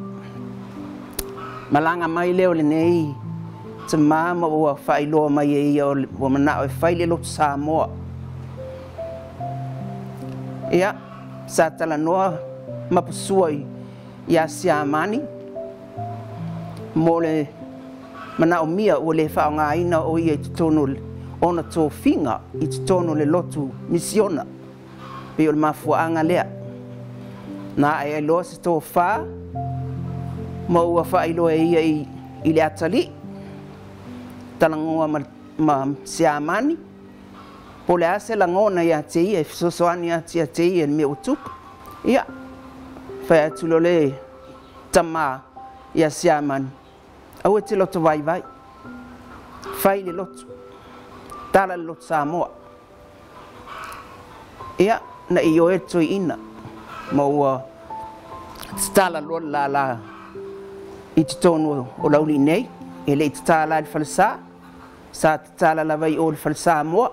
Malaga mai lea o lenei tamā ma ua faailoa mai e ia ua manao e fai le lotu Samoa. Ia, sa talanoa Mapusua ia Siamani mo le manaomia ua le faaaogaina o ia i totonu ona tofiga i totonu le lotu misiona. Pei o le mafuaaga lea. Na ae ai loa se tofa ma ua faailoa e ia i le atalii, talagoa ma Siamani, po le a se lagona ia te ia e fesoasoani atu ia te ia i le mea ua tupu. Ia, fai atu loa le tamā ia Siamani, aua e te loto vaivai, fai le lotu, tala le lotu Samoa. Ia, na i oe toeaina, ma ua tatala loa le lala i totonu o Laulii nei, e le i tatala ai le falesa, sa tatala lava i o le fale Samoa.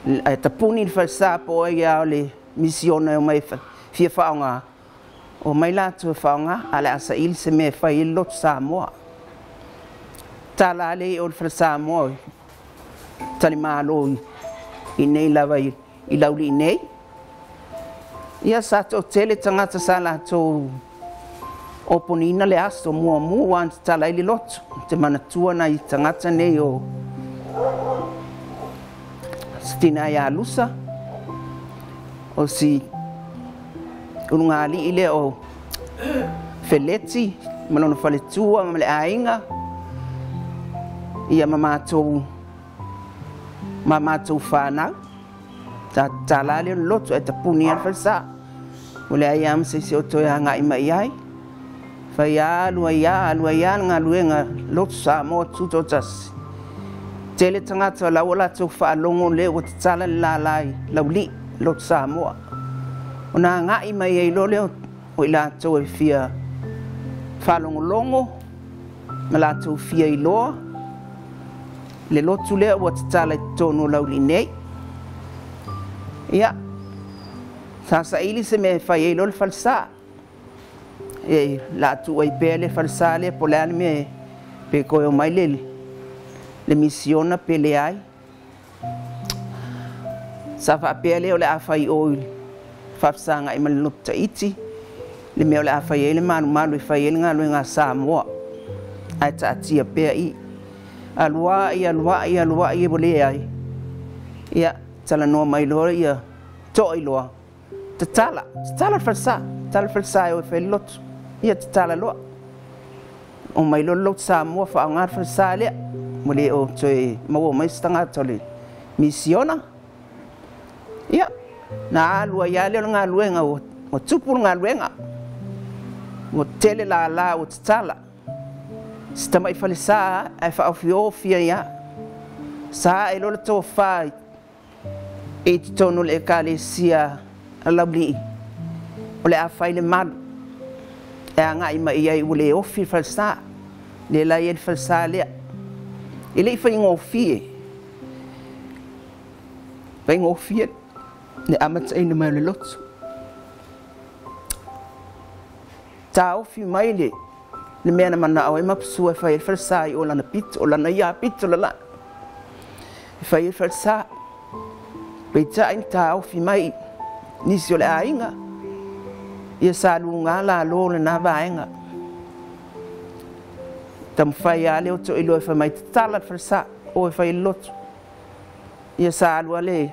Ae tapuni le falesa po o ai a o le misiona e omai fia faaaoga, o mai latou e faaaoga, a o le a saili se mea e fai ai le lotu Samoa. Tala lea i o le fale Samoa talimalo i nei lava i Laulii nei. Ia sa toatele tagata sa latou oponiina le aso muamua ua tatala ai le lotu. Te manatua nai tagata nei o Sitina ia Lusa, o si ulugalii lea o Feleti ma lona faletua ma le aiga, ia ma matou whanau. Ta la lea o le lotu e tapuni ai le falesa. Ua leai lava ma se isi o toe agai mai ai. Fai alu ai lava le galuega lotu Samoa Tutoatasi. Tele tagata o la ua latou faalogo lea ua tatala le lala i Laulii lotu Samoa. Ona agai mai ai loa lea o i latou e fia faalogologo ma latou fia iloa le lotu lea ua tatala i totonu o Laulii nei. Ia, sa saili se mea e fai ai loa le falesa. E la tuu ai pea le falesa lea po o le a le mea pe toe omai le misiona pe leai. Sa faapea lea o le a fai o i faafesagai ma le lotu Taiti, le mea o le a fai ai le malumalu e fai ai le galuega a Samoa. Ae taatia pea i. Aluai, aluai, aluai ua leai. Ia, talanoa mai loa ia toa iloa. Tatala, tatala le falesa, tatala le falesa e o e fai le lotu. Ia tatala loa. O mai loa le lotu Samoa faaaoga le falesa lea. Ua le o toe maua mai se tagata o le misiona. Ia, na alu ai lava lea o le galuega, ua tupu le galuega. Ua tele lala ua tatala. Se tamai falesa ae faaofiofia ai. Sa ae loa le tofa i totonu o le ekalesia a Laulii, o le a fai le malu. E agai mai ai ua le ofi le falesa. Le la i ai le falesa lea. E le i faigofie, faigofie le amataina mai o le lotu. Taofi mai le mea na manao ai Mapusua e fai ai le falesa i o lana pito, o lana ia pito lala. E fai ai le falesa. Peitai na taofi mai nisi o le aiga, ia sa luga lalo lena vaega. Taumafai lava lea o toailoa e fai mai tatala le falesa o e fai ai le lotu. Ia sa alu lava le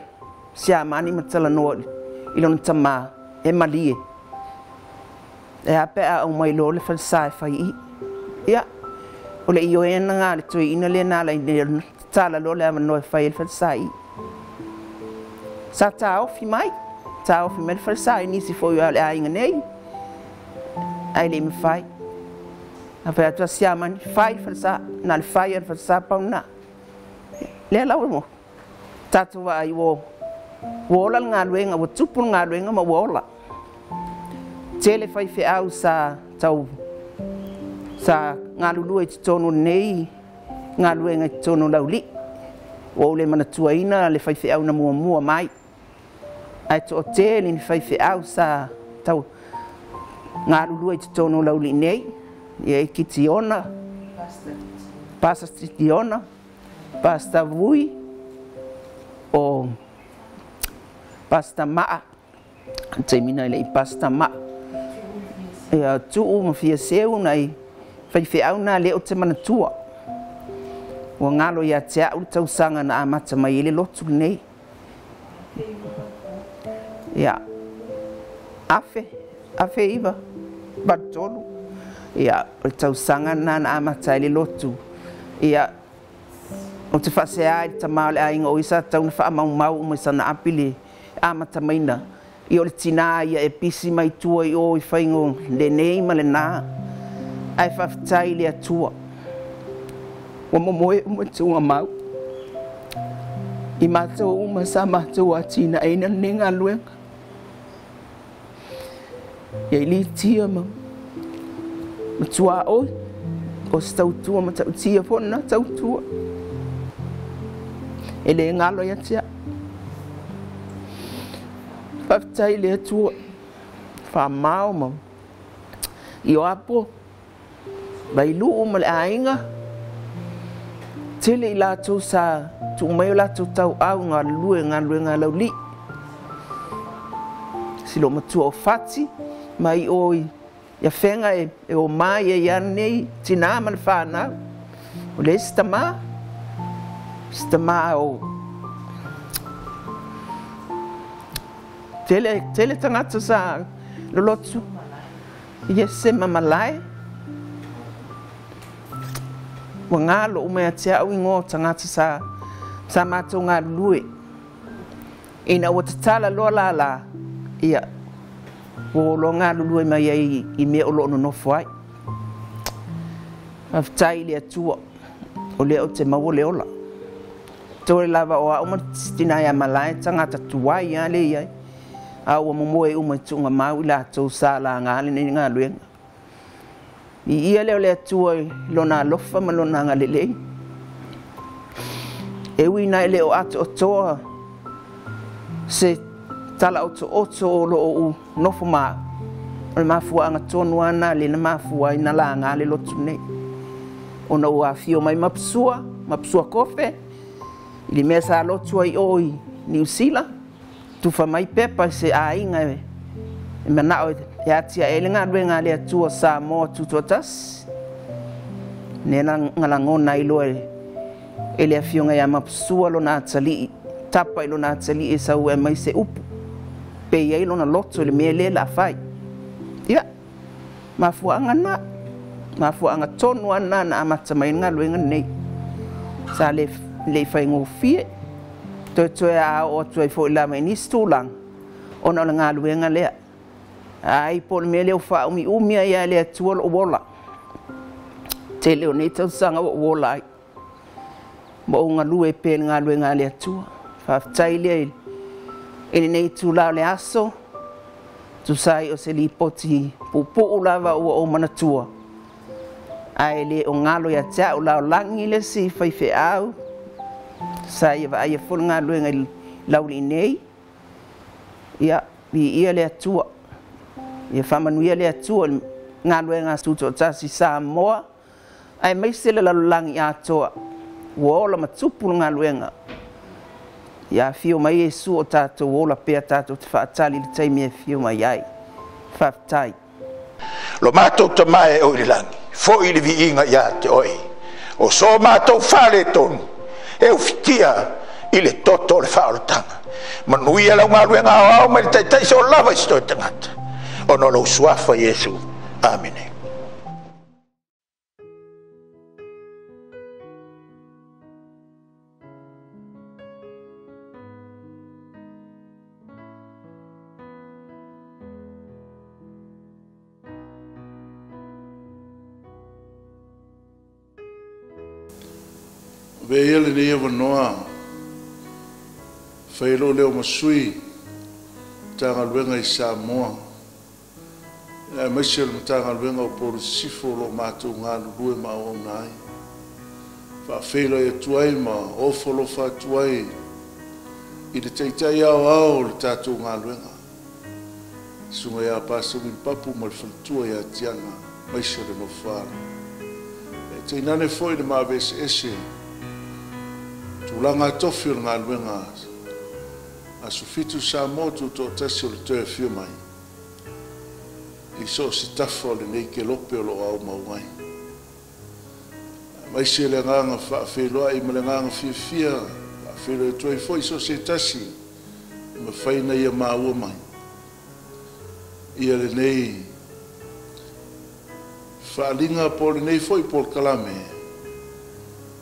siamani ma talanoa i lona tamā e malie. E a pe a aumai loa le falesa e fai i. Ia, o le ioeina lena a le toeaina lea na ala i nei tatala loa le avanoa e fai ai le falesa i. Sa taofi mai, taofi mai le falesa i nisi foi o le aiga nei, ae le i mafai. A fai atu a siamani, fai le falesa, na o le fai lava o le falesa pau lena. Lea la ua tatou vaai ua ola le galuega, ua tupu le galuega ma ua ola. Tele faifeau sa tau sa galulue i totonu o lenei galuega i totonu o Laulii. Ua ou le manatuaina le faifeau na muamua mai, ae toatele ni faifeau sa tau galulue i totonu o Laulii nei. Ia e Kitiona, Pasa Titiona, Pasta Vui, o Pasta Maa, taimi na e le i Pasta Maa. Ia tuu ma fia seu nai faifeau na lea ou te manatua. Ua galo ia te au le tausaga na amata mai ai le lotu lenei. Ia, 1983. Ia, o le tausaga lena na amata ai le lotu. Ia, ou te faasea i le tama o le aiga o ia sa tatau ona faamaumau uma i sana api le amata maina. Ia o le tinā ia e pisi mai tua i o i faiga o lenei ma lena. Ae faafetai i le Atua. Ua momoe uma tuugamau i matou uma sa matou atinaeina lenei galuega. Ia i litia ma tuaoi o se tautua ma tautia foi lena tautua. E le galo ia te au. Faafetai i le Atua faamao ma Ioapo, Vailuu ma le aiga. Tele i latou sa tuu mai o latou tauau galulue galuega a Laulii. Si loo matua o Fati mai o i Afega e o mai ai ia nei tinā ma le whānau. O le isi tamā, si tamā o tele, tele tagata sa lolotu. Iese ma Malae. Ua galo uma ia te au ingoa o tagata sa, sa matou galulue. Ina ua tatala loa lala, ia, ua o loa galulue mai ai i mea o lo o nonofo ai. Faafetai i le Atua, o lea ou te maua le ola. Toe lava o au ma tinā ia Malae, tagata tuai lava lea i ai, a ua momoe uma i tuugamau i latou sa laga lenei galuega. Viia lea o le Atua i Lona alofa ma Lona agalelei. E ui ina e le o atoatoa se tala otooto o lo o ou nofo ma au, o le mafuaaga tonu lava lena lea na mafua ai na laga le lotu nei. Ona ua afio mai Mapusua, Mapusua Kofe, i le mea sa lotu ai o i Niu Sila, tufa mai pepa i se aiga e manao e atiae ai le galuega a le Atua Samoa Tutoatasi. Lea na lagona ai loa e le Afioga ia Mapusua lona atalii, tapa i lona atalii e sau e aumai se upu, pe i ai lona loto i le mea lea o le a fai. Ia, mafuaaga lena, mafuaaga tonu lava lena na amata mai ai le galuega lenei. Sa le i faigofie, toetoe a oo atu ai foi lava i nisi tulaga, ona o le galuega lea. Ai, po o le mea lea ua faaumiumi ai lava e le Atua lou ola. Tele o nei tausaga ua ou ola ai, ma ou galue pea i le galuega a le Atua. Faafetai lea i lenei itula o le aso, tusa ai o se lipoti puupuu lava ua ou manatua. Ae le o galo ia te a'u laolagi le isi faifeau sa ia vaaia foi le galuega i laulii nei. Ia viia le Atua, ia faamanuia le Atua i le galuega tutoatasi Samoa aemaise le lalolagi atoa ua ola ma tupu le galuega. Ia afio mai Iesu o tatou ola pea tatou te faatali i le taimi e afio mai ai. Faafetai. Lo matou Tama e o i le lagi, fo'i le viiga ia te oe. O so matou faaletonu e ufitia i le toto o le faaolataga. Manuia lau galuega aoao mai le taitai so lava i se toe tagata. Ona o lou suafa Iesu. Amene. Avea ia lenei avanoa fai ai lou leo ma sui Matagaluega i Samoa, aemaise o le Matagaluega o Upolu Sisifo o lo o matou galulue ma auauna ai. Faafeiloai atu ai ma ofo alofa atu ai i le Taitai Aoao o le tatou galuega, Susuga ia Pastor Wini Papu ma le faletua ia Tiana, aemaise o le nofo-a-alo. E tainane foi le maveeseese tulaga tofi o le galuega Aso 7 Samoa Tutoatasi o le toe afio mai i so o se tafa o lenei kelope o lo o aumau ai. Aemaise le agaga faafeiloai ma le agaga fiafia faafeiloai atu ai foi so o se tasi e mafai ona ia maua mai ia lenei faaaliga po o lenei foi polokalame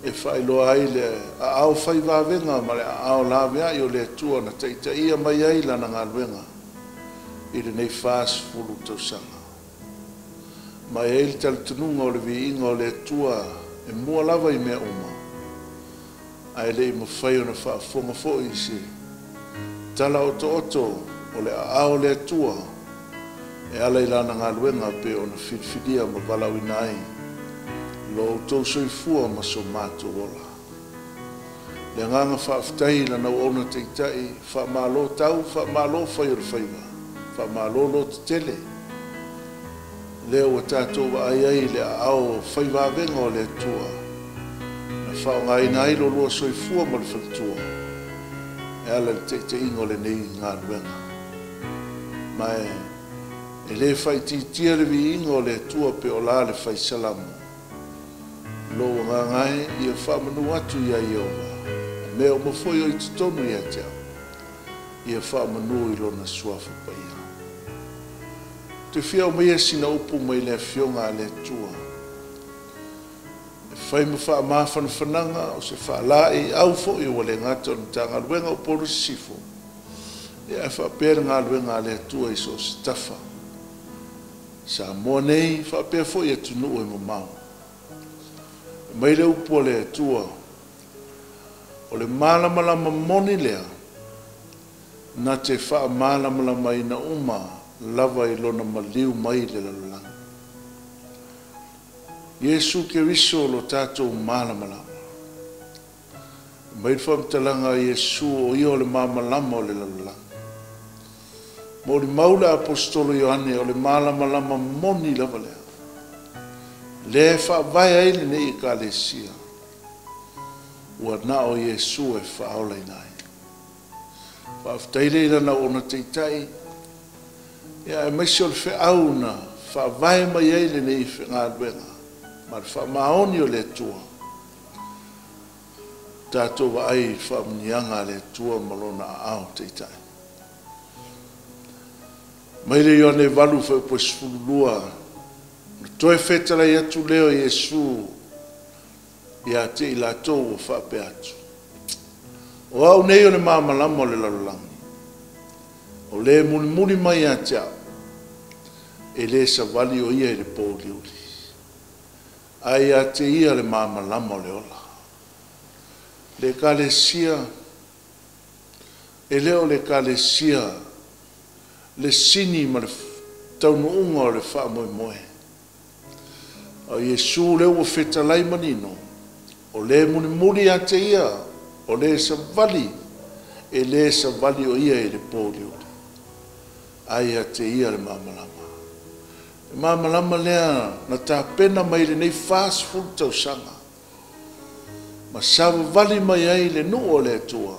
e faailoa ai le aao fai vavega ma le aao laveai o le Atua na taitaia mai ai lana galuega i lenei 40 tausaga. Ma e ai le talitonuga o le viiga o le Atua e mua lava i mea uma, ae le i mafai ona faafofoga foi i se tala otooto o le aao o le Atua e ala i lana galuega pe ona filifilia ma valaauina ai lo outou soifua ma so matou ola. Le agaga faafetai i lana auauna taitai, faamalo tau, faamalo fai o le faiva, faamalo lotetele. Lea ua tatou vaai ai i le aao fai vavega o le Atua na faaaogaina ai lo lua soifua ma le faletua e ala i le taitaiga o lenei galuega. Ma e le faaitiitia le viiga o le Atua pe o la le fai salamo. Lou agaga e ia faamanu atu ia Ieova, o mea uma foi o i totonu ia te au, ia faamanu i lona suafa paia. Ou te fia aumaia sina upu mai le Afioga a le Atua e fai ma faamafanafanaga o se faalaeiau foi ua le gata o le Matagaluega o Upolu Sisifo, ae faapea le galuega a le Atua i so o se tafa Samoa nei faapea foi atunuu e mamao. E mai le upu a le Atua, o le malamalama moni lea na te faamalamalamaina uma lava i lona maliu mai le lalolagi. Iesu Keriso lo tatou malamalama. E mai le faamatalaga a Iesu o ia o le malamalama o le lalolagi. Molimau le aposetolo Ioane o le malamalama moni lava lea. Lea e faavae ai lenei Ekalesia, ua na o Iesu e faaolaina ai. Faafetai lea i lana auauna taitai, aemaise o le feau na faavae mai ai lenei galuega ma le faamaoni o le Atua. Tatou vaai i le faamuniaga a le Atua ma lona aao taitai. Mai le Ioane 8 fuaiupu 12, na toe fetalai atu lea o Iesu ia te i latou ua faapea atu, o au nei o le malamalama o le lalolagi, o le mulimuli mai ia te au, e le savali o ia i le pōuliuli, ae ia te ia le malamalama o le ola. Le Ekalesia, e le o le Ekalesia le sini ma le taunuuga o le faamoemoe. A o Iesu lea ua fetalai manino, o le mulimuli ia te Ia, o le savali, e le savali o Ia i le pouliuli, ae ia te Ia le malamalama. Le malamalama lea na tapena mai lenei 40 tausaga, ma savavali mai ai le nuu o le Atua,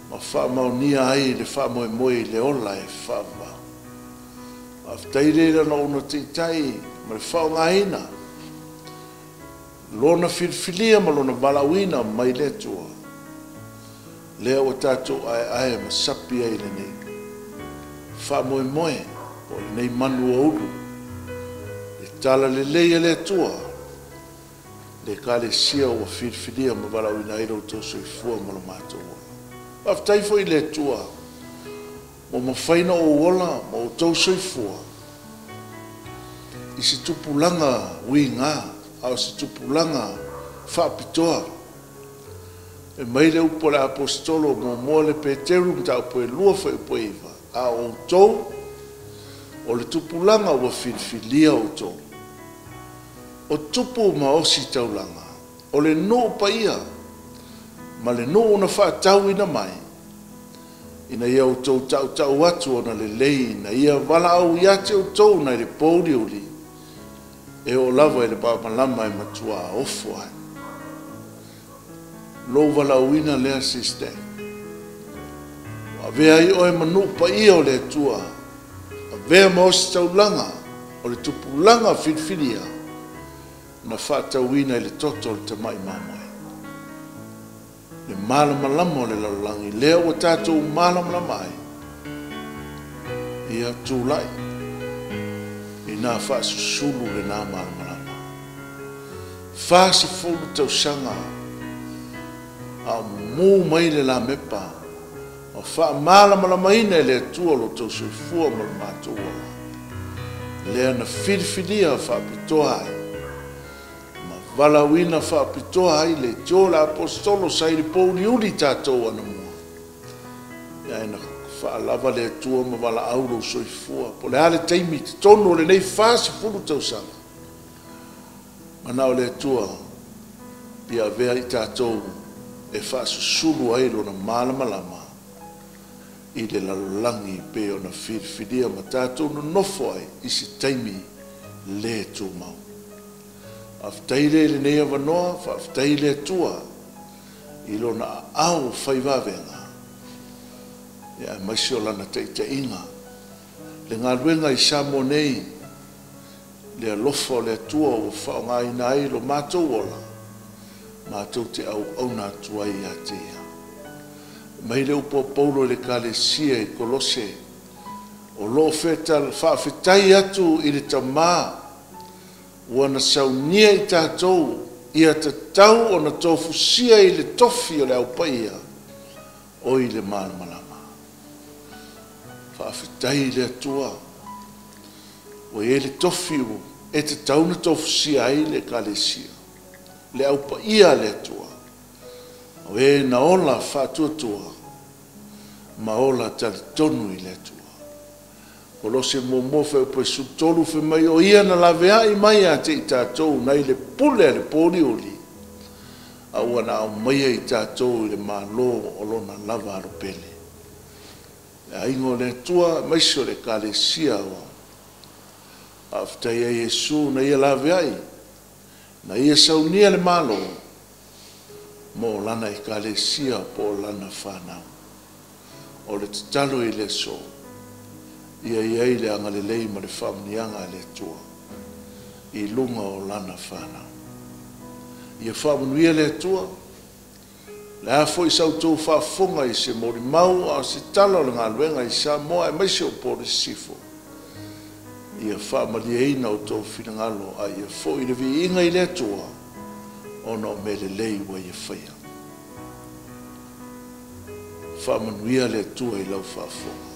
ma faamaonia ai le faamoemoe i le ola e faavavau. Faafetai le lana ona taitai ma le faaaogaina, lona filifilia ma lona valaauina mai le Atua, lea ua tatou aeae ma sapi ai lenei faamoemoe po o lenei manu ua ulu, le tala lelei a le Atua, le Ekalesia ua filifilia ma valaauina ai lo outou soifua ma lo matou ola. Faafetai foi i le Atua ua mafai ona ou ola ma outou soifua i se tupulaga uiga, a o se tupulaga faapitoa. E mai le upu a le Aposetolo muamua le Peteru mataupu e 2 fuaiupu e 9, a o outou, o le tupulaga ua filifilia outou, o tupu ma osi taulaga, o le nuu paia ma le nuu na faatauina mai, ina ia outou tautau atu ona lelei, ina ia valaau ia te outou nai le pouliuli, e oo lava i le malamalama e matua ofo ai. Lou valaauina lea, sister, ua avea ai oe ma nuu paia o le Atua, avea ma osi taulaga o le tupulaga filifilia na faatauina i le toto o le tamai mamoe. Le malamalama o le lalolagi, lea ua tatou malamalama ai, ia tulai ina faasusulu lena malamalama. 40 tausaga a o mumu mai le lamepa, ma faamalamalamaina e le Atua lo outou soifua ma le matou ola, lea na filifilia faapitoa ai ma valaauina faapitoa ai le tio o le Aposetolo sa i le pouliuli tatou anamua. Ae na faalava le Atua ma valaau lou soifua. Po o le a le taimi i totonu o lenei 40 tausaga, manao le Atua ia avea i tatou e faasusulu ai lona malamalama i le lalolagi pei ona filifilia ma tatou nonofo ai i se taimi le tumau. Faafetai le i lenei avanoa, faafetai le Atua i lona aao fai vavega, ia aemaise o lana taitaiga. Le galuega i Samoa nei, le alofa o le Atua ua faaaogaina ai lo matou ola, matou te auauna atu ai ia te ia. Mai le upu a Paulo i le Ekalesia i Kolose, o loo faafetai atu i le Tamā ua na saunia i tatou ia tatau ona tofusia i le tofi o le aupaia o i le malamalama. Faafetai i le Atua ua i ai le tofi e tatau ona tofusia ai le Ekalesia, le aupaia a le Atua, o e na ola faatuatua ma ola talitonu i le Atua. Kolose muamua fuaiupu 13 fai mai, o ia na laveai mai ia te i tatou nai le pule a le pouliuli, a ua na aumaia i tatou i le malo o lona lava alopele. Le aiga o le Atua aemaise o le Ekalesia ua faafetai ai Iesu na ia laveai, na ia saunia le malo mo lana Ekalesia po o lana fanau. O le tatalo i le aso, ia i ai le agalelei ma le faamanuiaga a le Atua i luga o lana fanau. Ia faamanuia le Atua, le a foi sa outou faafofoga i se molimau a o se tala o le galuega i Samoa aemaise o Upolu i Sisifo, ia faamalieina outou finagalo a ia foi le viiga i le Atua ona o mea lelei ua ia faia. Faamanuia le Atua i lau faafofoga.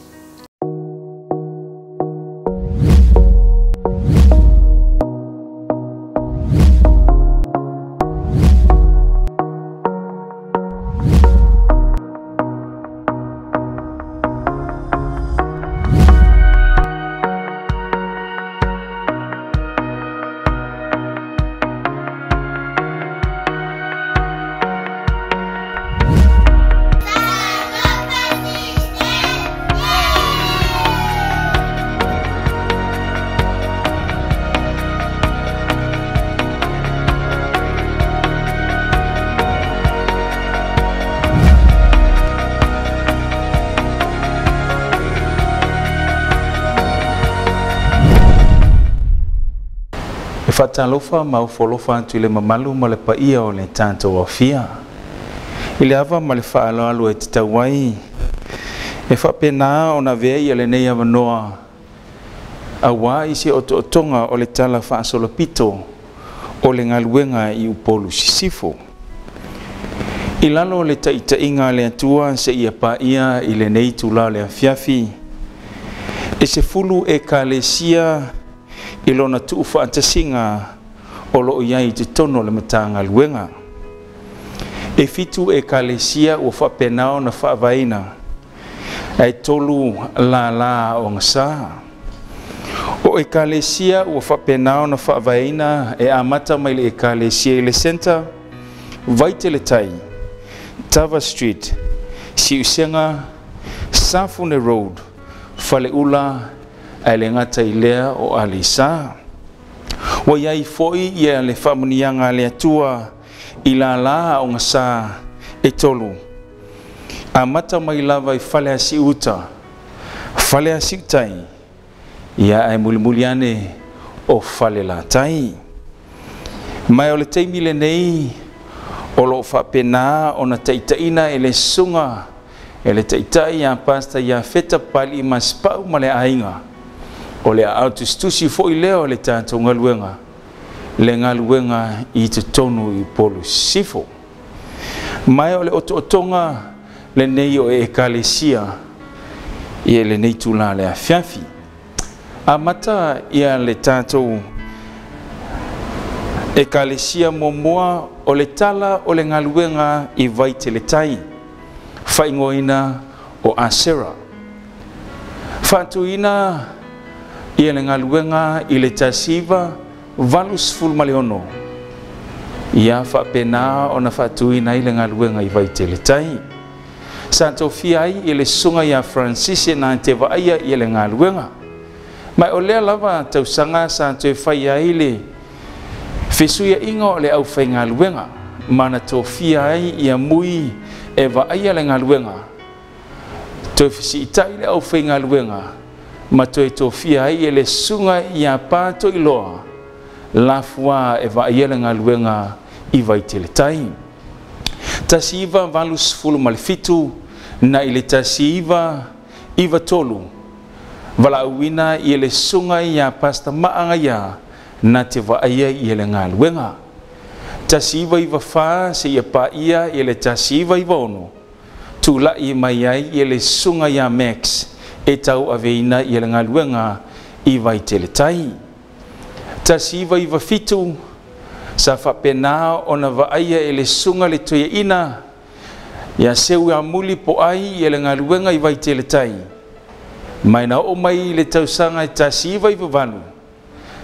Faatalofa ma ofo atu i le mamalu ma le paia o le tatou aofia. I le ava ma le faaaloalo e tatau ai, e faapena ona avea ia lenei avanoa auā i se otootoga o le tala faasolopito o le galuega i Upolu Sisifo. I lalo o le taitaiga a le Atua seia paia i lenei itulā o le afiafi, e 10 ekalesia i lona tuufaatasiga o loo i ai i totonu o le Matagaluega. E 7 ekalesia ua faapena ona faavaeina, ae 3 lālā ogasā. O ekalesia ua faapena ona faavaeina e amata mai le ekalesia i le Center, Vaiteletai, Tava Street, Siusega, Safune Road, Faleula, ae le gata i lea o Aleisa. Ua i ai foi ia le faamanuiaga a le Atua i lālā ogasā e 3. Amata mai lava i Faleasiuta, Faleasiutai, ia ae mulimuli ane o Falelatai. Ma o le taimi lenei o loo faapena ona taitaiina e le susuga e le taitai ia Pastor ia Feta Pali Masipau ma le aiga. O le aao tusitusi foi lea o le tatou galuega, le galuega i totonu i Upolu Sisifo. Ma o le otootoga lenei o ekalesia ia lenei tula le afiafi. Amata ia le tatou ekalesia muamua o le tala o le galuega i Vaiteletai, faaigoaina o Asera. Faatuina ia le galuega i le 1986, ia faapena ona faatuina ai le galuega i Vaiteletai. Sa tofia ai i le susuga ia Francis na te vaaia ia le galuega. Ma o lea lava tausaga sa toe fai ai le fesuiaiga o le aufaigaluega, ma na tofia ai ia mui e vaaia le galuega. Toe fesiitai le aufaigaluega, ma toe tofia ai e le susuga ia Patoiloa Lafua e vaaia le galuega i Vaiteletai. 1987 na i le 1993 valaauina i le susuga ia Pastor Maanga ia na te vaaia i le galuega. 1994 seia paia i le 1996 tulai mai ai i le susuga ia Max e tau aveina i le galuega i Vaiteletai. 1997 sa faapena ona vaaia e le susuga le toeaina ia seu ia muli po ai i le galuega i Vaiteletai. Mai na oo mai le tausaga e 1998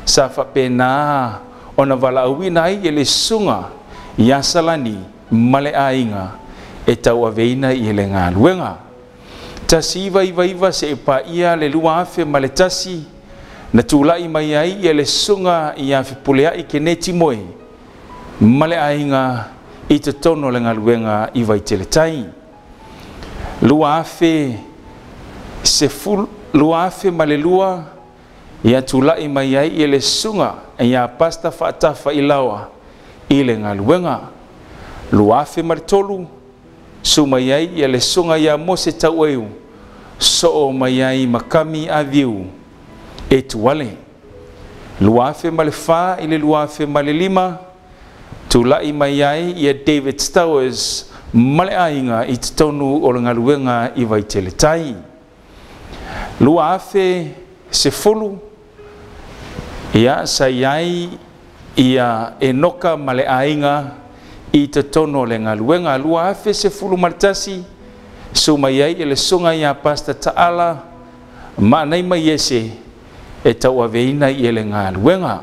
sa faapena ona valaauina ai e le susuga ia Salani ma le aiga e tau aveina i le galuega. 1999 se paia le 2001 na tulai mai ai i le susuga ia Fepuleai Keneti Moe ma le aiga i totonu o le galuega i Vaiteletai. 2002 ia tulai mai ai i le susuga ia Pastor Faatafa Ilaoa i le galuega. 2003 su mai ai i le susuga ia Mose Taueu soo mai ai Makami Aviu e tuale. 2004 i le 2005 tulai mai ai ia David Stowers ma le aiga i totonu o le galuega i Vaiteletai. 2010 ia sa i ai ia Enoka ma le aiga i totonu o le galuega. 2011 su mai ai i le susuga ia Pastor Taala Maanai mai ese e tauaveina i le galuega.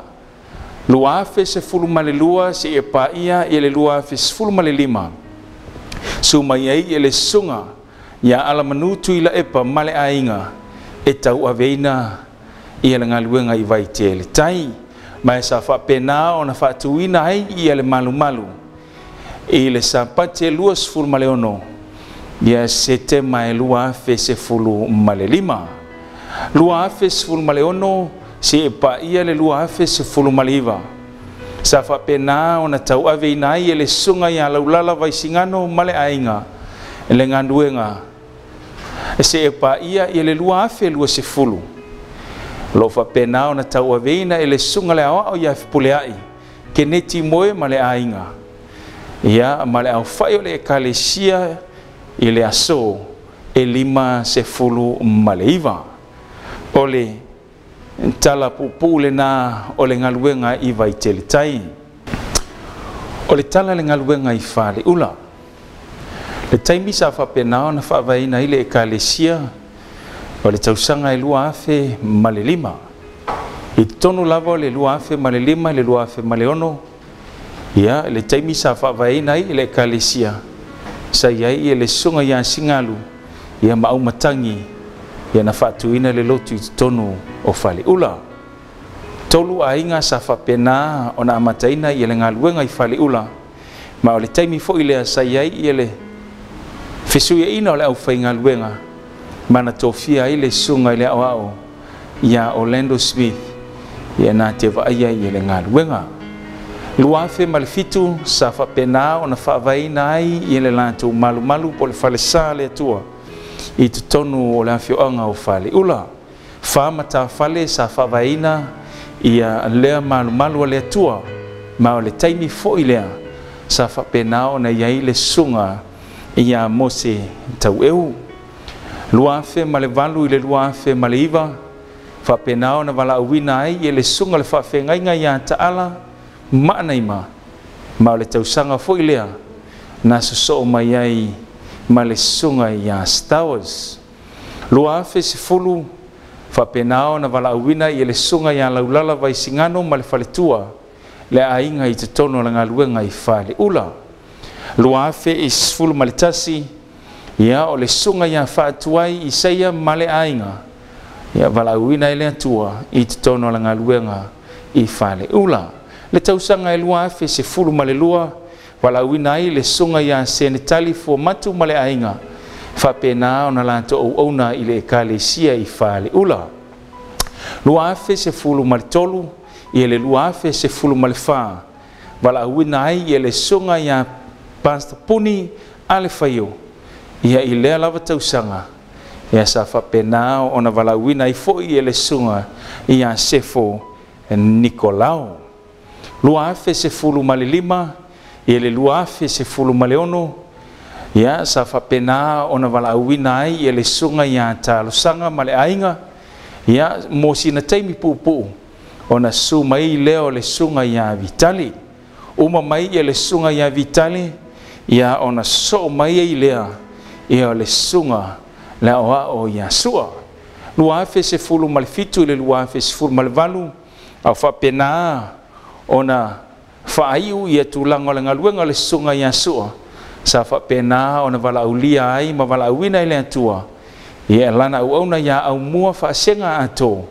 2012 se e paia i le 2015 su mai ai i le susuga ia Alamanu Tuilaepa ma le aiga e tauaveina i le galuega i Vaiteletai. Ma sa faapena ona faatuina ai ia le malumalu i le Sapati e 26 ia Setema e 2015. 2016 se e paia le 2019 Sa faapena ona tauaveina ai e le susuga ia Laulala Vaisigano ma le aiga le galuega e seia paia i le 2020. O lo o faapena ona tauaveina e le susuga le aoao ia Fepuleai Keneti Moe ma le aiga, ia ma le aufai o le ekalesia i le aso e 59. O le tala puupuu lena o le galuega i Vaiteletai. O le tala le galuega i Faleula. Le taimi sa faapena ona faavaeina ai le ekalesia o le tausaga e 2005. I totonu lava o le 2005 i le 2006, ia le taimi sa faavaeina ai le ekalesia sa i ai le susuga ia Singalu ia ma Aumatangi, ia na faatuina le lotu i totonu o Faleula. 3 aiga sa faapena ona amataina ia le galuega i Faleula, ma o le taimi foi lea sa i ai ia le fesuiaina o le aufaigaluega ma na tofia ai le susuga i le aoao ia Orlando Smith ia na te vaaia ia le galuega. 2007 sa faapena ona faavaeina ai ia le latou malumalu po o le falesa le Atua i totonu o le afioaga o Faleula. 4 matafale sa faavaeina ia lea malumalu a le Atua, ma o le taimi foi lea sa faapena ona i ai le susuga ia Mose Taueu. 2008 i le 2009 faapena ona valaauina ai ia le susuga le faafeagaiga ia Taala Maanaima, ma o le tausaga foi lea na sosoo mai ai ma le susuga ia Stowers. 2010 faapena ona valaauina ia le susuga ia Laulala Vaisigano ma le faletua le aiga i totonu o le galuega i Faleula. 2011 ia o le susuga ia Faatuai Isaia ma le aiga ia valaauina e le Atua i totonu o le galuega i Faleula. Le tausaga e 2012 valaauina ai le susuga ia Senetali Fuamatu ma le aiga faapena ona latou auauna i le ekalesia i Faleula. 2013 ia le 2014 valaauina ai ia le susuga ia Pastor Puni Alefaio ia i lea lava tausaga ia sa faapena ona valaauina ai foi ia le susuga ia Sefo Nikolao. 2015 ia le 2016 ia sa faapena ona valaauina ai ia le susuga ia Talosaga ma le aiga ia mo sina taimi puupuu ona susu mai lea o le susuga ia Vitali. Uma mai ia le susuga ia Vitali ia ona soo mai ai lea ia o le susuga le aoao ia Sua. 2017 i le 2018 au faapena ona faaiu ia tulaga o le galuega o le susuga ia Sua sa faapena ona valaaulia ai ma valaauina i le Atua ia lana auauna ia aumua faasega ato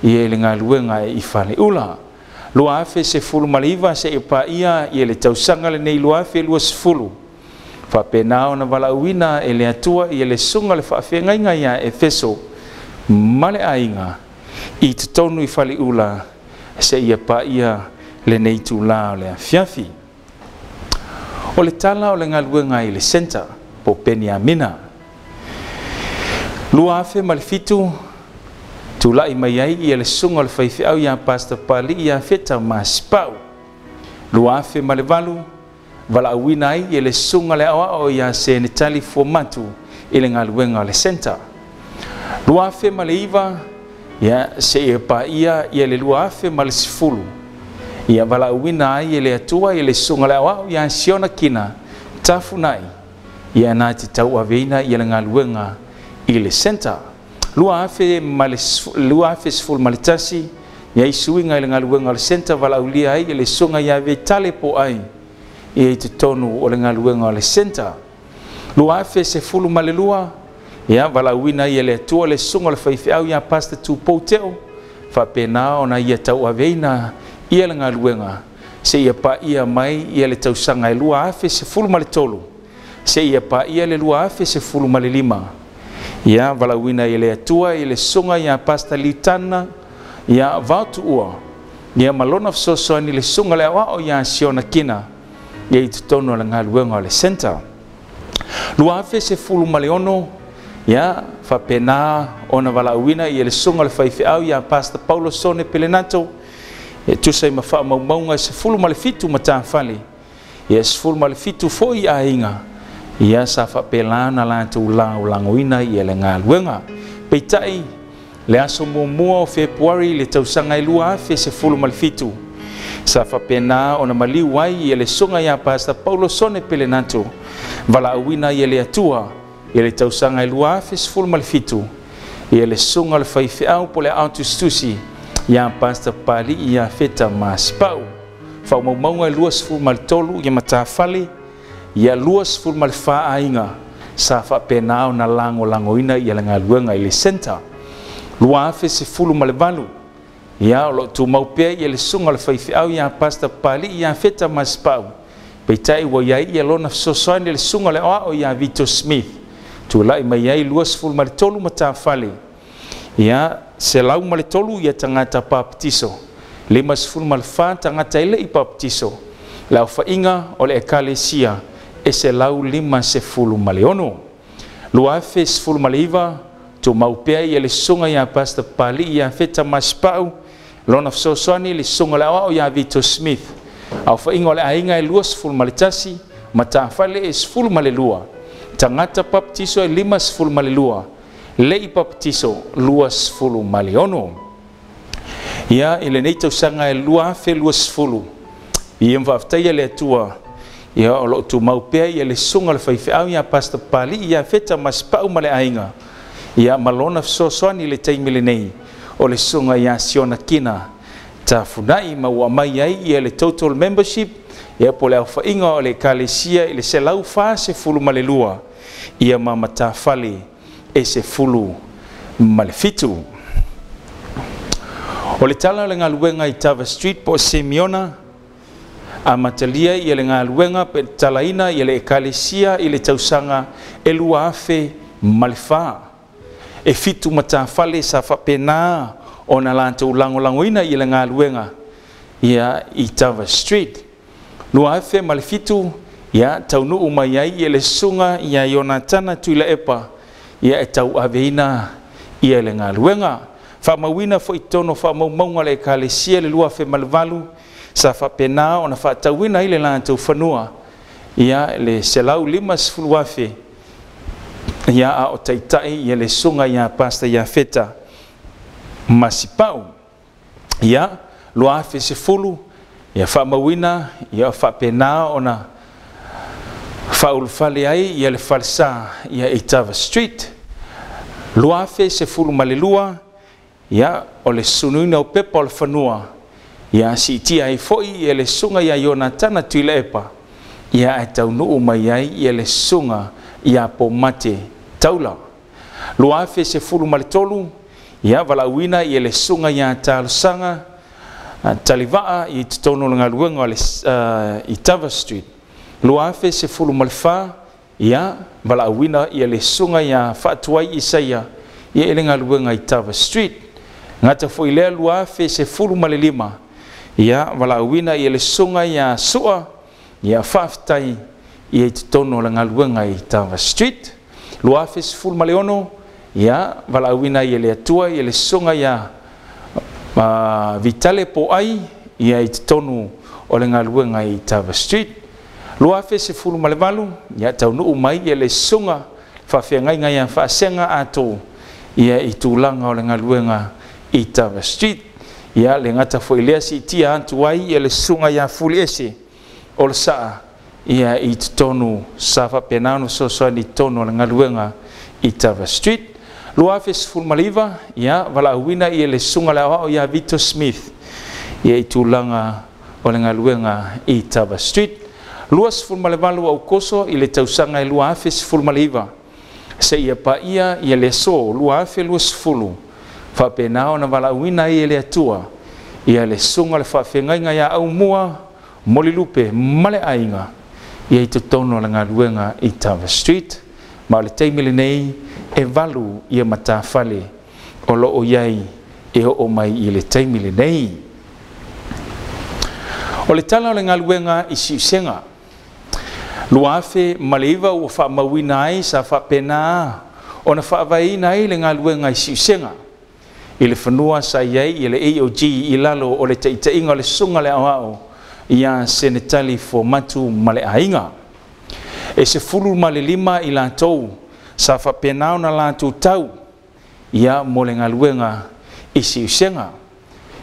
ia le galuega i Faleula. 2019 seia paia ia le tausaga lenei 2020 faapena ona valaauina e le Atua ia le susuga le faafeagaiga ia Efeso ma le aiga i totonu i Faleula seia paia lenei tula o le afiafi. O le tala o le galuega i le center po Peniamina. 2007 tulai mai ai ia le susuga o le faifeau ia Pastor Pali ia Feta Masipau. 2008 valaauina ai ia le susuga le aoao ia Senetali Fuamatu i le galuega o le center. 2009 ia seia paia ia le 2010 ia valaauina ai e le Atua ia le susuga le aoao ia Siona Kina Tafunai ia na te tauaveina ia le galuega i le center. 2011 ia i suiga i le galuega o le center valaaulia ai ia le susuga ia Vitale po ai ia i totonu o le galuega o le center. 2012 ia valaauina ia le Atua le susuga o le faifeau ia Pastor Tupou Teo faapena ona ia tauaveina ia le galuega seia paia mai ia le tausaga e 2013 seia paia le 2015 ia valaauina ia le Atua i le susuga ia Pastor Litana ia Vaotuua Ia ma lona fesoasoani le susuga le aoao ia Siona Kina ia i totonu o le galuega o le center. 2016 ia faapena ona valaauina ia le susuga le faifeau ia Pastor Paulo Sone Pelenato e tusa i ma faamaumauga e 17 matafale ia 17 foi aiga ia sa faapela na latou lagolagoina ia le galuega. Peitai le aso muamua o Fepuari le tausaga e 2017 sa faapena ona maliu ai ia le susuga ia Pastor Paulo Sone Pelenato valaauina ia le Atua ia le tausaga e 2017 ia le susuga le faifeau po le aotusitusi ia Pastor Pali ia Feta Masipau. Faamaumauga e 23 ia matafale ia 24 aiga sa faapena ona lagolagoina ia le galuega i le center. 2018 ia o loo tumau pea ia le susuga le faifeau ia Pastor Pali ia Feta Masipau. Peitai ua iai ia lona fesoasoani le susuga le aoao ia Vito Smith tulai mai ai 23 matafale ia 103 ia tagata papatiso 54 tagata e le'i papatiso. Le aofaiga o le ekalesia e 156. 2019 tumau pea ia le susuga ia Pastor Pali ia Feta Masipau lona fesoasoani le susuga le aoao ia Vito Smith. Aofaiga o le aiga e 21 matafale e 12 tagata papatiso e 52 le'i papatiso 26. Ia i lenei tausaga e 2020 ia mafaafetaia le Atua ia o loo tumau pea ia le susuga le faifeau ia Pastor Pali ia Feta Masipau ma le aiga ia ma lona fesoasoani le taimi lenei o le susuga ia Siona Kina tafunai ma ua mai ai ia le total membership ia po le aofaiga o le ekalesia i le 142 ia ma matafale e 17. O le tala o le galuega i Tava Street po o Semiona amatalia ia le galuega pe talaina ia le ekalesia i le tausaga e 2004. E 7 matafale sa faapena ona latou lagolagoina ia le galuega ia i Tava Street. 2007 ia taunuu mai ai ia le susuga ia Ionatana Tuilaepa ia e tauaveina ia le galuega. Faamauina foi totonu o faamaumauga o le ekalesia le 2008 sa faapena ona faatauina ai le latou fanua ia le 150,000 ia a o taitai ia le susuga ia Pastor ia Feta Masipau. Ia 2010 ia faamauina ia faapena ona faaulufale ai ia le falesa ia i Tava Street. 2012 ia o le sunuina o pepa o le fanua ia siitia ai foi ia le susuga ia Ionatana Tuilaepa ia e taunuu mai ai ia le susuga ia Pomate Taula. 2013 ia valaauina ia le susuga ia Talosaga Talivaa i totonu o le galuega o le i Tava Street. 2014 ia valaauina ia le susuga ia Faatuai Isaia ia i le galuega i Tava Street. Gata foi lea 2015 ia valaauina ia le susuga ia Sua ia faafetai ia i totonu o le galuega i Tava Street. 2016 ia valaauina ia le Atua ia le susuga ia Vitale Poai ia i totonu o le galuega i Tava Street. 2018 ia taunuu mai ia le susuga faafeagaiga ia Faasega Ato ia i tulaga o le galuega i Tava Street. Ia le gata foi lea siitia atu ai ia le susuga ia Fuliese o le saa ia i totonu sa faapena ona fesoasoani i totonu o le galuega i Tava Street. 2019 ia valaauina ia le susuga le aoao ia Vito Smith ia i tulaga o le galuega i Tava Street. 28 Aukoso i le tausaga e 2019 seia paia ia le aso 2020 faapena ona valaauina ai e le Atua ia le susuga le faafeagaiga ia Aumua Molilupe ma le aiga ia i totonu o le galuega i Tava Street. Ma o le taimi lenei e 8 ia matafale o loo iai e oo mai i le taimi lenei. O le tala o le galuega i Siusega 2009 ua faamauina ai sa faapena ona faavaeina ai le galuega i Siusega i le fanua sa i ai i le AOG i lalo o le taitaiga o le susuga le aoao ia Senetali Fuamatu ma le aiga. E 15 i latou sa faapena ona latou tau ia mo le galuega i Siusega.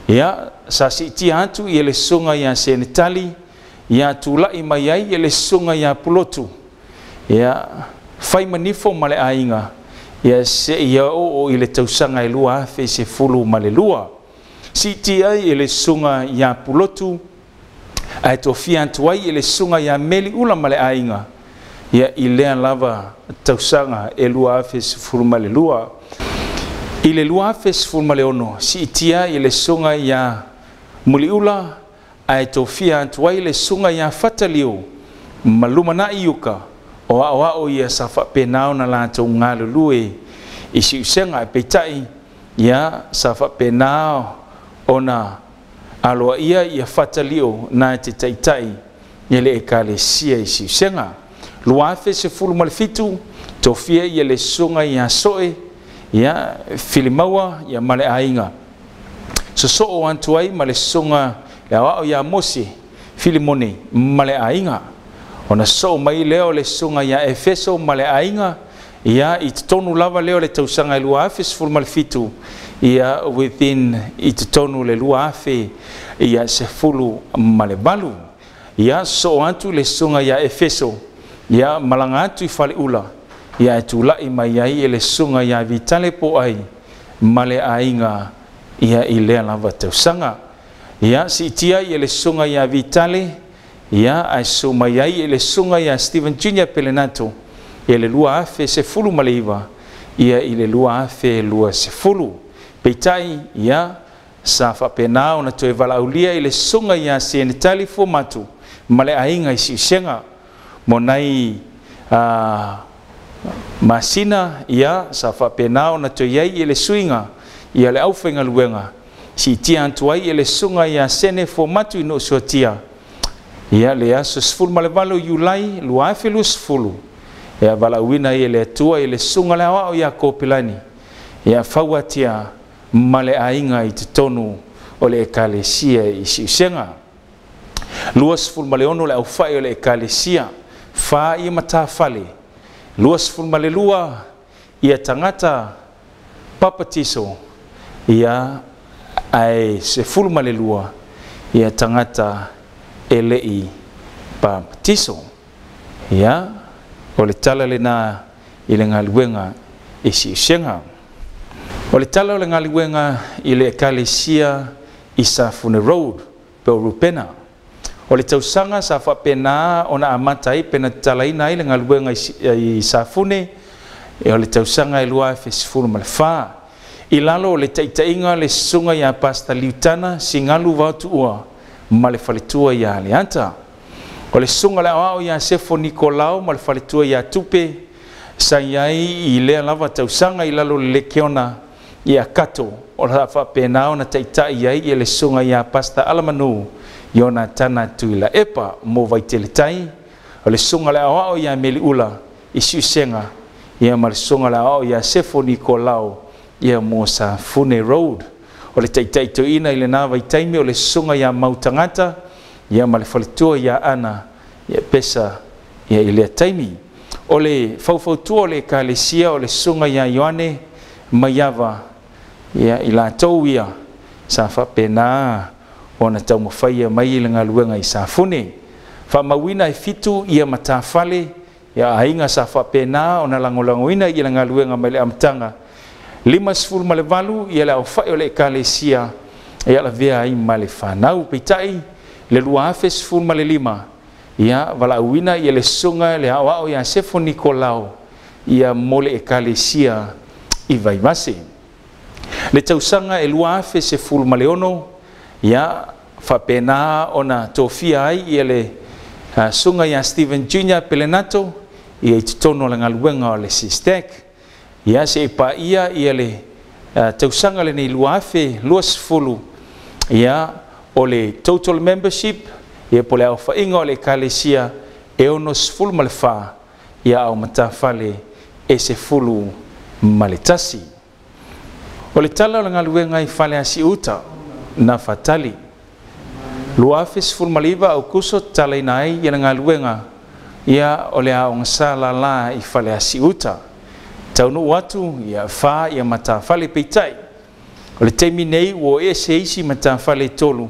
Ia sa siitia atu i le susuga ia Senetali ia tulai mai ai i le susuga ia Pulotu ia fai manifo ma le aiga ia se ia oo i le tausaga e 2012. Siitia ai i le susuga ia Pulotu ae tofia atu ai i le susuga ia Meli Ula ma le aiga ia i lea lava tausaga e 2012. I le 2016 siitia i le susuga ia Muliula ae tofia atu ai le susuga ia Fataliu ma lumanai uka o aoao ia sa faapena ona latou galulue i Siusega. E peitai ia sa faapena ona aloaia ia Fataliu na te taitai i le ekalesia i Siusega. 2017 tofia ia le susuga ia Soe ia Filimaua ia ma le aiga. Sosoo atu ai ma le susuga le aoao ia Mose Filimone ma le aiga. Ona soo mai lea o le susuga ia Efeso ma le aiga ia i totonu lava lea o le tausaga e 2017 ia within i totonu le 2018. Ia soo atu le susuga ia Efeso ia malaga atu i Faleula ia e tulai mai ai e le susuga ia Vitale Poai ma le aiga ia i lea lava tausaga. Ia siitia i le susuga ia Vitale ia ae soo mai ai e le susuga ia Stephen Junior Pelenato i le 2019 ia i le 2020. Peitai ia sa faapena ona toe valaaulia i le susuga ia Senetali Fuamatu ma le aiga i Siusega mo nai masina ia sa faapena ona toe i ai i le suiga ia le aufaigaluega siitia atu ai i le susuga ia Sene Fuamatu i Nuusuatia ia le aso 18 Iulai 2020. Ia valaauina ai e le Atua i le susuga le aoao ia Kopelani ia fauatia ma le aiga i totonu o le ekalesia i Siusega. 26 le aufai o le ekalesia fa ia matafale. 22 ia tagata papatiso ia ae 12 ia tagata e lei papatiso. Ia o le tala lena i le galuega i Siusega. O le tala o le galuega i le ekalesia i Safune Road pe o Rupena. O le tausaga sa faapena ona amata ai pena tatalaina ai le galuega i Safune e o le tausaga e 2014. I lalo o le taitaiga le susuga ia Pasta Liutana Singalu Vaotuua ma le faletua ia Aleata. O le susuga le aoao ia Sefo Nikolao ma le faletua ia Tupe sa i ai i lea lava tausaga i lalo le lekeona ia Kato o la faapena ona taitai ai i le susuga ia Pasta Alamanu Iona Tana Tuila Epa mo Vaiteletai. O le susuga le aoao ia Meliula i Siusega ia ma le susuga le aoao ia Sefo Nikolao ia mo Safune Road. O le taitai toina i lena vaitaimi o le susuga ia Mautagata ia ma le faletua ia Ana ia Pesa ia i lea taimi. O le faufautua o le ekalesia o le susuga ia Ioane Maiava ia i latou ia sa faapena ona taumafaia mai i le galuega i Safune. Faamauina e 7 ia matafale ia aiga sa faapena ona lagolagoina i le galuega mai le amataga. 58 ia le aufai o le ekalesia ia lavea ai ma le fanau. Peitai le 2015 ia valaauina ia le susuga le aoao ia Sefo Nikolao ia mo le ekalesia i Vaivase. Le tausaga e 2016 ia faapena ona tofia ai ia le susuga ia Stephen Junior Pelenato ia i totonu o le galuega o le Sistek. Ia se i paia ia le tausaga lenei 2020 ia o le total membership Ia po le aofaiga o le ekalesia e 64 ia ao matafale e 11. O le tala o le galuega i Faleasiuta na fatali 2019 Aukuso tatalaina ai ia le galuega ia o le aoga sa lala i Faleasiuta. Taunuu atu ia fa ia matafale peitai. O le taimi nei ua ese isi matafale 3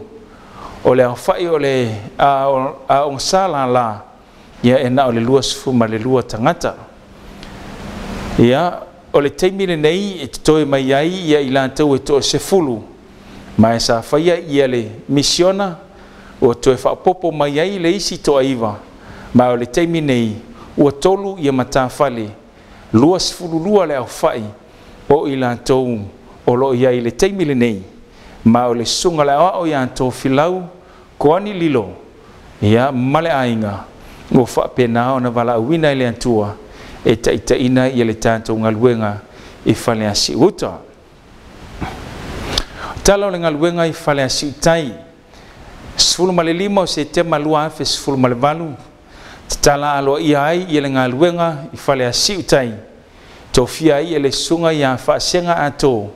o le aofai o le aoga sa lala ia e na o le 22 tagata. Ia o le taimi lenei e totoe mai ai ia i latou e 10 ma e sa faia ia le misiona ua toe faapopo mai ai le isi 9 ma o le taimi nei ua 3 ia matafale 22 le aofai o i latou o loo i ai le taimi lenei ma o le susuga le aoao ia Tofilau Koani Lilo ia ma le aiga ua faapena ona valaauina e le Atua e taitaiina ia le tatou galuega i Faleasiuta. Tala o le galuega i Faleasiutai 15 o Setema 2018 tatala aloaia ai ia le galuega i Faleasiutai tofia ai e le susuga ia Faasega Ato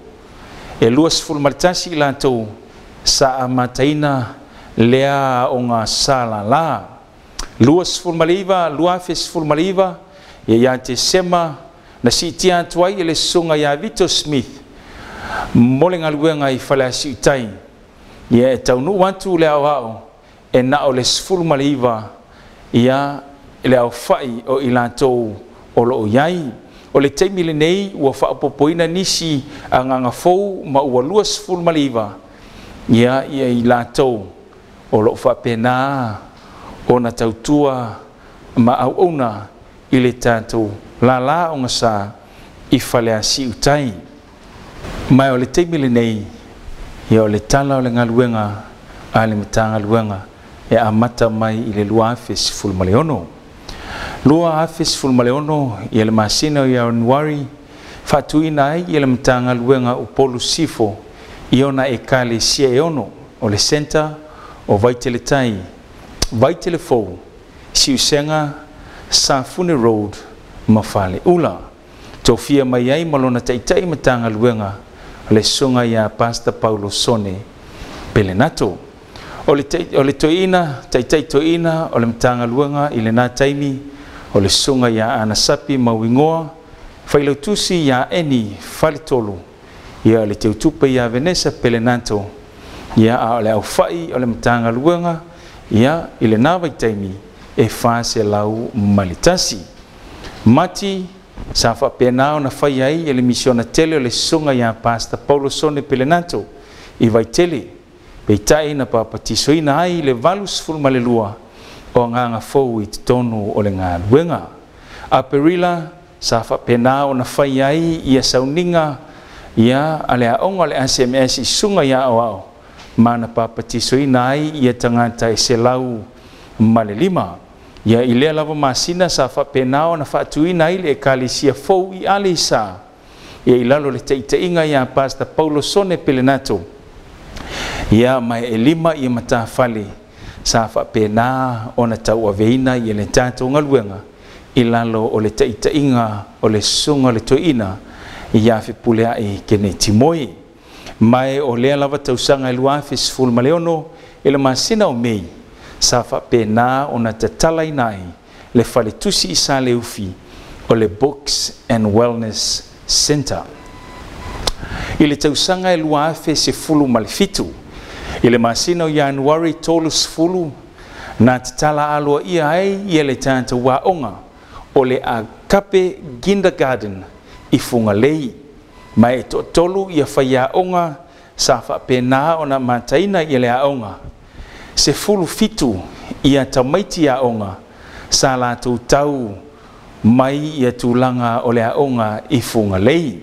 e 21 i latou sa amataina lea aoga sa lala. 2019 ia ia Tesema na siitia atu ai e le susuga ia Vito Smith mo le galuega i Faleasiutai ia e taunuu atu le aoao e na o le 19 ia le aofai o i latou o loo i ai. O le taimi lenei ua faapopoina nisi agaga fou ma ua 29 ia ia i latou o loo faapena ona tautua ma auauna i le tatou lala ogasa i Faleasiutai. Ma o le taimi lenei ia o le tala o le galuega a le Matagaluega e amata mai i le 2016. 2016 ia le masina o Ianuari faatuina ai ia le Matagaluega o Upolu Sifo i ona ekalesia e 6 o le Centre o Vaiteletai, Vaitelefou, Siusega, Safune Road ma Faleula. Tofia mai ai ma lona taitai Matagaluega o le susuga ia Pastor Paulo Sone Pelenato. O le toeina, taitai toeina o le Matagaluega i lena taimi o le susuga ia Anasapi Mauigoa, failautusi ia Eni Faletolu, ia le teutupe ia Vanessa Pelenato, ia a o le aufai o le Matagaluega ia i lena vaitaimi e 401. Mati sa faapena ona fai ai e le misiona tele o le susuga ia Pastor Paulo Sone Pelenato i Vaitele, peitai na papatisoina ai le 82 o agaga fou i totonu o le galuega. Aperila sa faapena ona fai ai ia sauniga ia a le aoga o le SMS i susuga ia aoao ma na papatisoina ai ia tagata e 105. Ia i lea lava masina sa faapena ona faatuina ai le ekalesia fou i Aleisa ia i lalo le taitaiga ia Pastor Paulo Sone Pelenato ia ma e 5 ia matafale sa faapena ona tauaveina ia le tatou galuega i lalo o le taitaiga o le susuga o le toeaina ia Fepuleai Keneti Moi. Mai o lea lava tausaga e 2016 i le masina o Mei sa faapena ona tatalaina ai le faletusi i Saleufi o le Books and Wellness Center. I le tausaga e 2017 i le masina o Ianuari 30 na tatala aloaia ai ia le tatou aoga o le Agape Kindergarten i Fugalei. Ma e toatolu ia faiaoga sa faapena ona mataina ia le aoga. 17 ia tamaiti aoga sa latou tau mai ia tulaga o le aoga i Fugalei.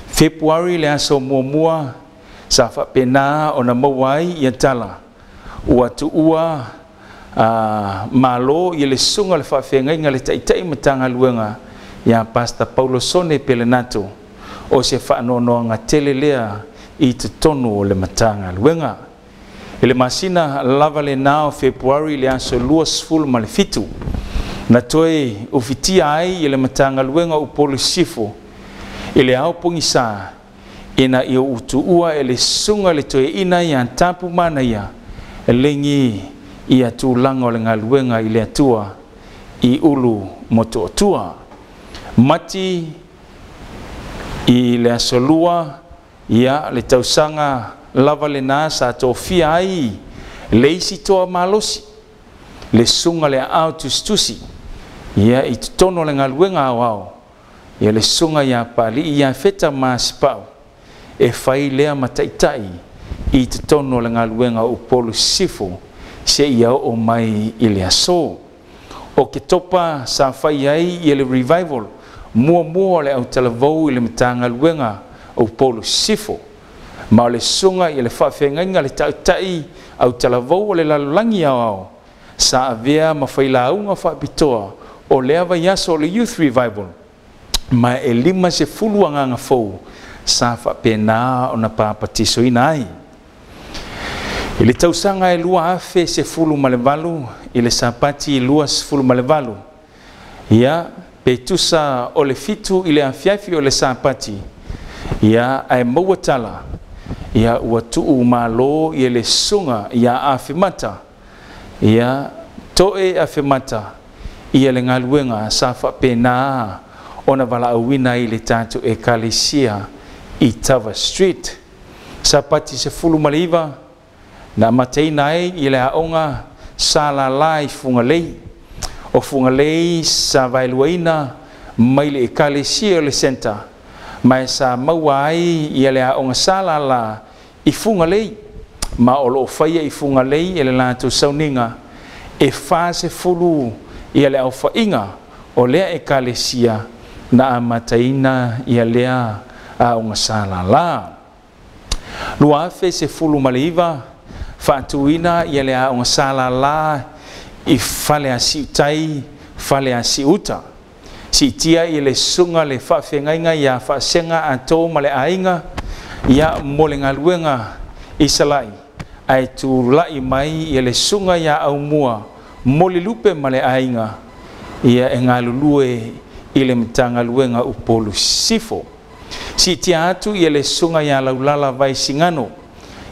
February le aso muamua sa faapena ona maua ai ia tala ua tuua malo ia le susuga le faafeagaiga le taitai Matagaluega ia Pastor Paulo Sone Pelenato o se faanoanoaga tele lea i totonu o le Matagaluega. I le masina lava lenā o Fepuari i le aso 27, na toe ufitia ai i le Matagaluega o Upolu Sisifo i le ao pogisā ina ia utuua e le susuga i le toeaina ia Tapu Manaia legi ia tulaga o le galuega i le Atua i ulu Motootua. Mati i le aso Lua ia le tausaga lava lenā sa tofia ai le isi toa malosi le susuga le aao tusitusi ia i totonu o le galuega aoao ia le susuga ia Paalii Iafeta Masipau e fai lea ma taitai i totonu o le galuega o Upolu Sisifo seia oo mai i le aso. O Ketopa sa fai ai ia le revival muamua o le autalavou i le Matagaluega o Upolu Sisifo, ma o le susuga i le faafeagaiga le taitai autalavou o le lalolagi aoao sa avea ma failauga faapitoa o lea vaiaso o le Youth Revival, ma e 50 agaga fou sa faapena ona papatisoina ai. I le tausaga e 2018 i le Sapati 28, ia pe tusa o le 7 i le afiafi o le Sapati, ia ae maua tala, ia ua tuu malo ia le susuga ia Afemata, ia toe Afemata ia le galuega sa faapena ona valaauina i le tatou ekalesia i Tava Street. Sapati 19 na amataina ai i le aoga sa lala i Fugalei. O Fugalei sa vaeluaina mai le ekalesia o le center, ma e sa maua ai ia le aoga sa lala i Fugalei, ma o loo faia i Fugalei e le latou sauniga e 40 ia le aofaiga o lea ekalesia na amataina ia lea aoga sa lala. 2019 faatuina ia le aoga sa lala i fale asiutai, fale asiuta. Siitia i le susuga le faafeagaiga ia Faasega Ato ma le aiga ia mo le galuega i Salai, ae tulai mai ia le susuga ia Aumua Molilupe ma le aiga ia e galulue i le Matagaluega Upolu Sisifo. Siitia atu ia le susuga ia Laulala Vaisigano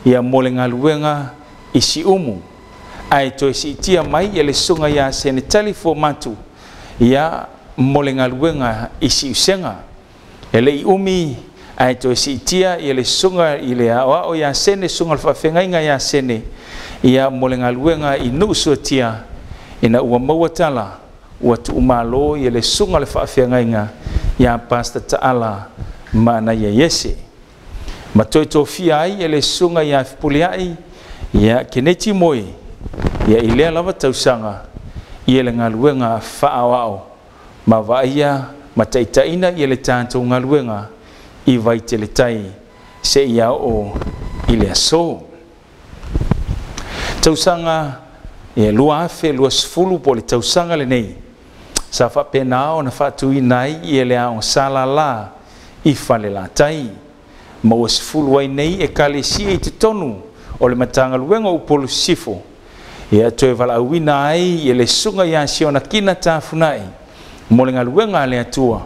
ia mo le galuega i Siumu, ae toe siitia mai ia le susuga ia Senetali Fomatu ia mo le galuega i Siusega. E lei umi ae toe siitia ia le susuga i le aoao ia Sene, susuga le faafeagaiga ia Sene ia mo le galuega i Nuusuatia, ina ua maua tala ua tuumalo ia le susuga le faafeagaiga ia Pastor Taala Manaia Iese. Ma toe tofia ai ia le susuga ia Fepuleai ia Keneti Moe ia i lea lava tausaga ia le galuega faaoao ma vaaia ma taitaina ia le tatou galuega i Vaiteletai seia oo i le aso. Tausaga e 2020 po o le tausaga lenei sa faapena ona faatuina ai ia le aoga sa lala i Falelatai, ma ua 10 ai nei ekalesia i totonu o le Matagaluega o Upolu Sisifo ia toe valaauina ai ia le susuga ia Siona Kina Tafunai mo le galuega a le Atua,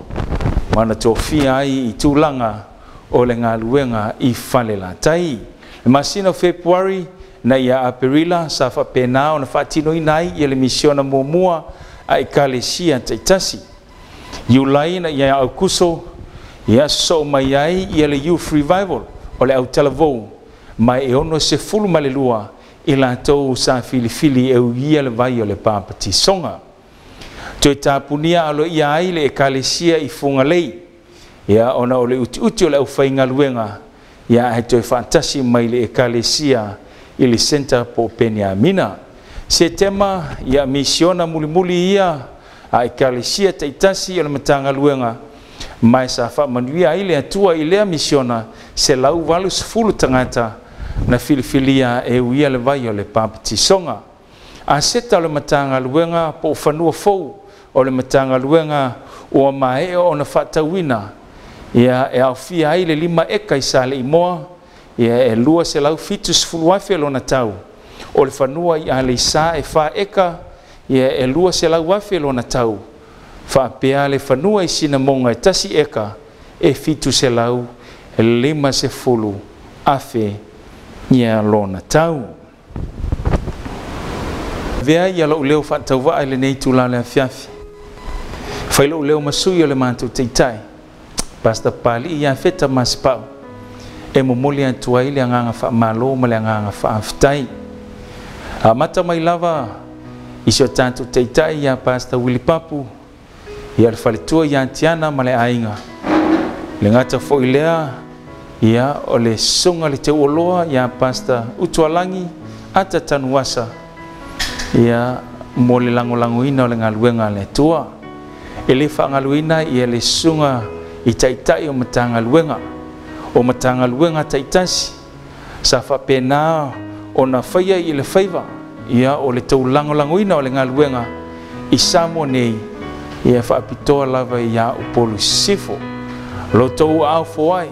ma ona tofia ai i tulaga o le galuega i Falelatai. Le masina o Fepuari na ia Aperila sa faapena ona faatinoina ai ia le misiona muamua a ekalesia taitasi. Iulai na ia Aukuso ia sosoo mai ai ia le Youth Revival o le autalavou, ma e 62 i latou sa filifili e uia le vai o le papatisoga. Toe tapunia aloaia ai le ekalesia i Fugalei ia ona o le utiuti o le aufaigaluega ia ae toe faatasi mai le ekalesia i le center po o Peniamina. Setema ia misiona mulimuli ia a ekalesia taitasi o le Matagaluega, ma e sa faamanuia ai le Atua i lea misiona 180 tagata na filifilia e uia le vai o le papatisoga. Aseta o le Matagaluega po o fanua fou o le Matagaluega ua maea ona faatauina ia e aofia ai le 5 eka i Saleimoa ia e 270,000 lona tau. O le fanua i Aleisa e 4 eka ia e 200,000 lona tau. Faapea le fanua i Sinamoga e 1 eka e 750,000 ia lona tau. Vea ia lou leo faatauvaa i lenei itulā o le afiafi. Fai lou leo ma sui o le matou taitai, Pastor Papalii Iafeta Masepau, e momoli atu ai le agaga faamalo ma le agaga faafetai. Amata mai lava i si o tatou taitai ia Pastor Willie Papu, ia le faletua ia Tiana ma le aiga. Le gata foi lea, ia o le susuga le teuoloa ia Pastor Utualagi Ata Tanuasa, ia mo le lagolagoina o le galuega a le Atua. E le faagaluina ia le susuga i taitai o Matagaluega, o Matagaluega taitasi, sa faapena ona faia i le faiva, ia o le taulagolagoina o le galuega i Samoa nei, ia faapitoa lava ia Upolu Sisifo. Lo tou aao foai,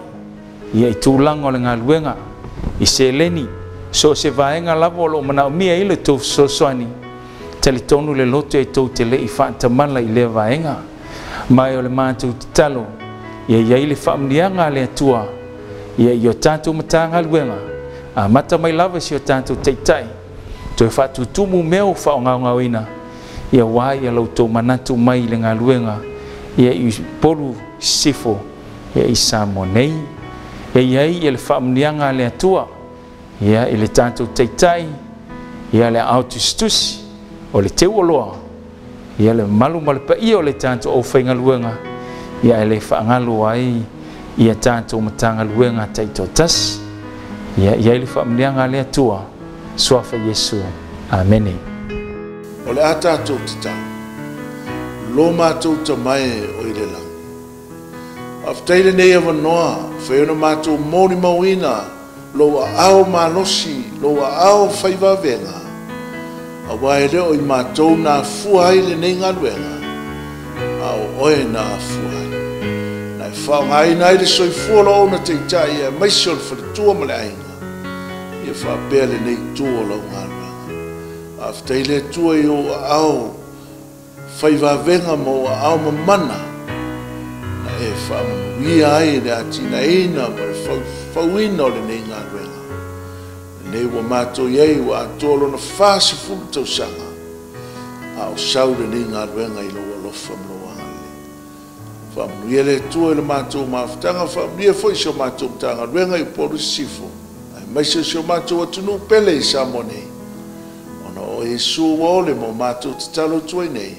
ia i tulaga o le galuega, i seleni, so o se vaega lava o loo manaomia i le tou fesoasoani, talitonu le loto e tou te lei faatamala i lea vaega. Ma o le matou tatalo, ia iai le faamanuiaga a le Atua, ia i o tatou Matagaluega, amata mai lava si o tatou taitai, toe faatutumu mea o faaaogaogaoina, ia aua ia lo outou manatu mai i le galuega, ia i Upolu Sisifo, ia i Samoa nei. Ia iai ia le faamanuiaga a le Atua, ia i le tatou taitai, ia le aao tusitusi, o le teuoloa, ia le mamalu ma le paia o le tatou aufaigaluega, ia e le faagalo ai ia tatou Matagaluega taitoatasi. Ia iai le faamanuiaga a le Atua, suafa Iesu. Amene. O le a tatou tatalo, lo matou Tama e o i le lagi. Faafetai lenei avanoa, fai ona matou molimauina lou aao malosi, lou aao faivavega, aua e le o i matou na afua ai lenei galuega, a o oe na afua ai. Na e faaaogaina ai le soifua o ona taitai aemaise o le faletua ma le aiga, ia faapea lenei itu o lau galuega. Faafetai le Atua i ou aao faivavega ma ou aao mamana, na e faamanuia ai le atinaeina ma le faufauina o lenei galuega. Lenei ua matou i ai ua atoa lona 40 tausaga, a o sau lenei galuega i lou alofa ma lou agalelei. Faamanuia le Atua i le matou mafutaga, faamanuia foi si o matou Matagaluega i Upolu Sisifo, aemaise o si o matou atunuu pele i Samoa nei. Ona o Iesu ua ole mo matou tatalo atu ai nei.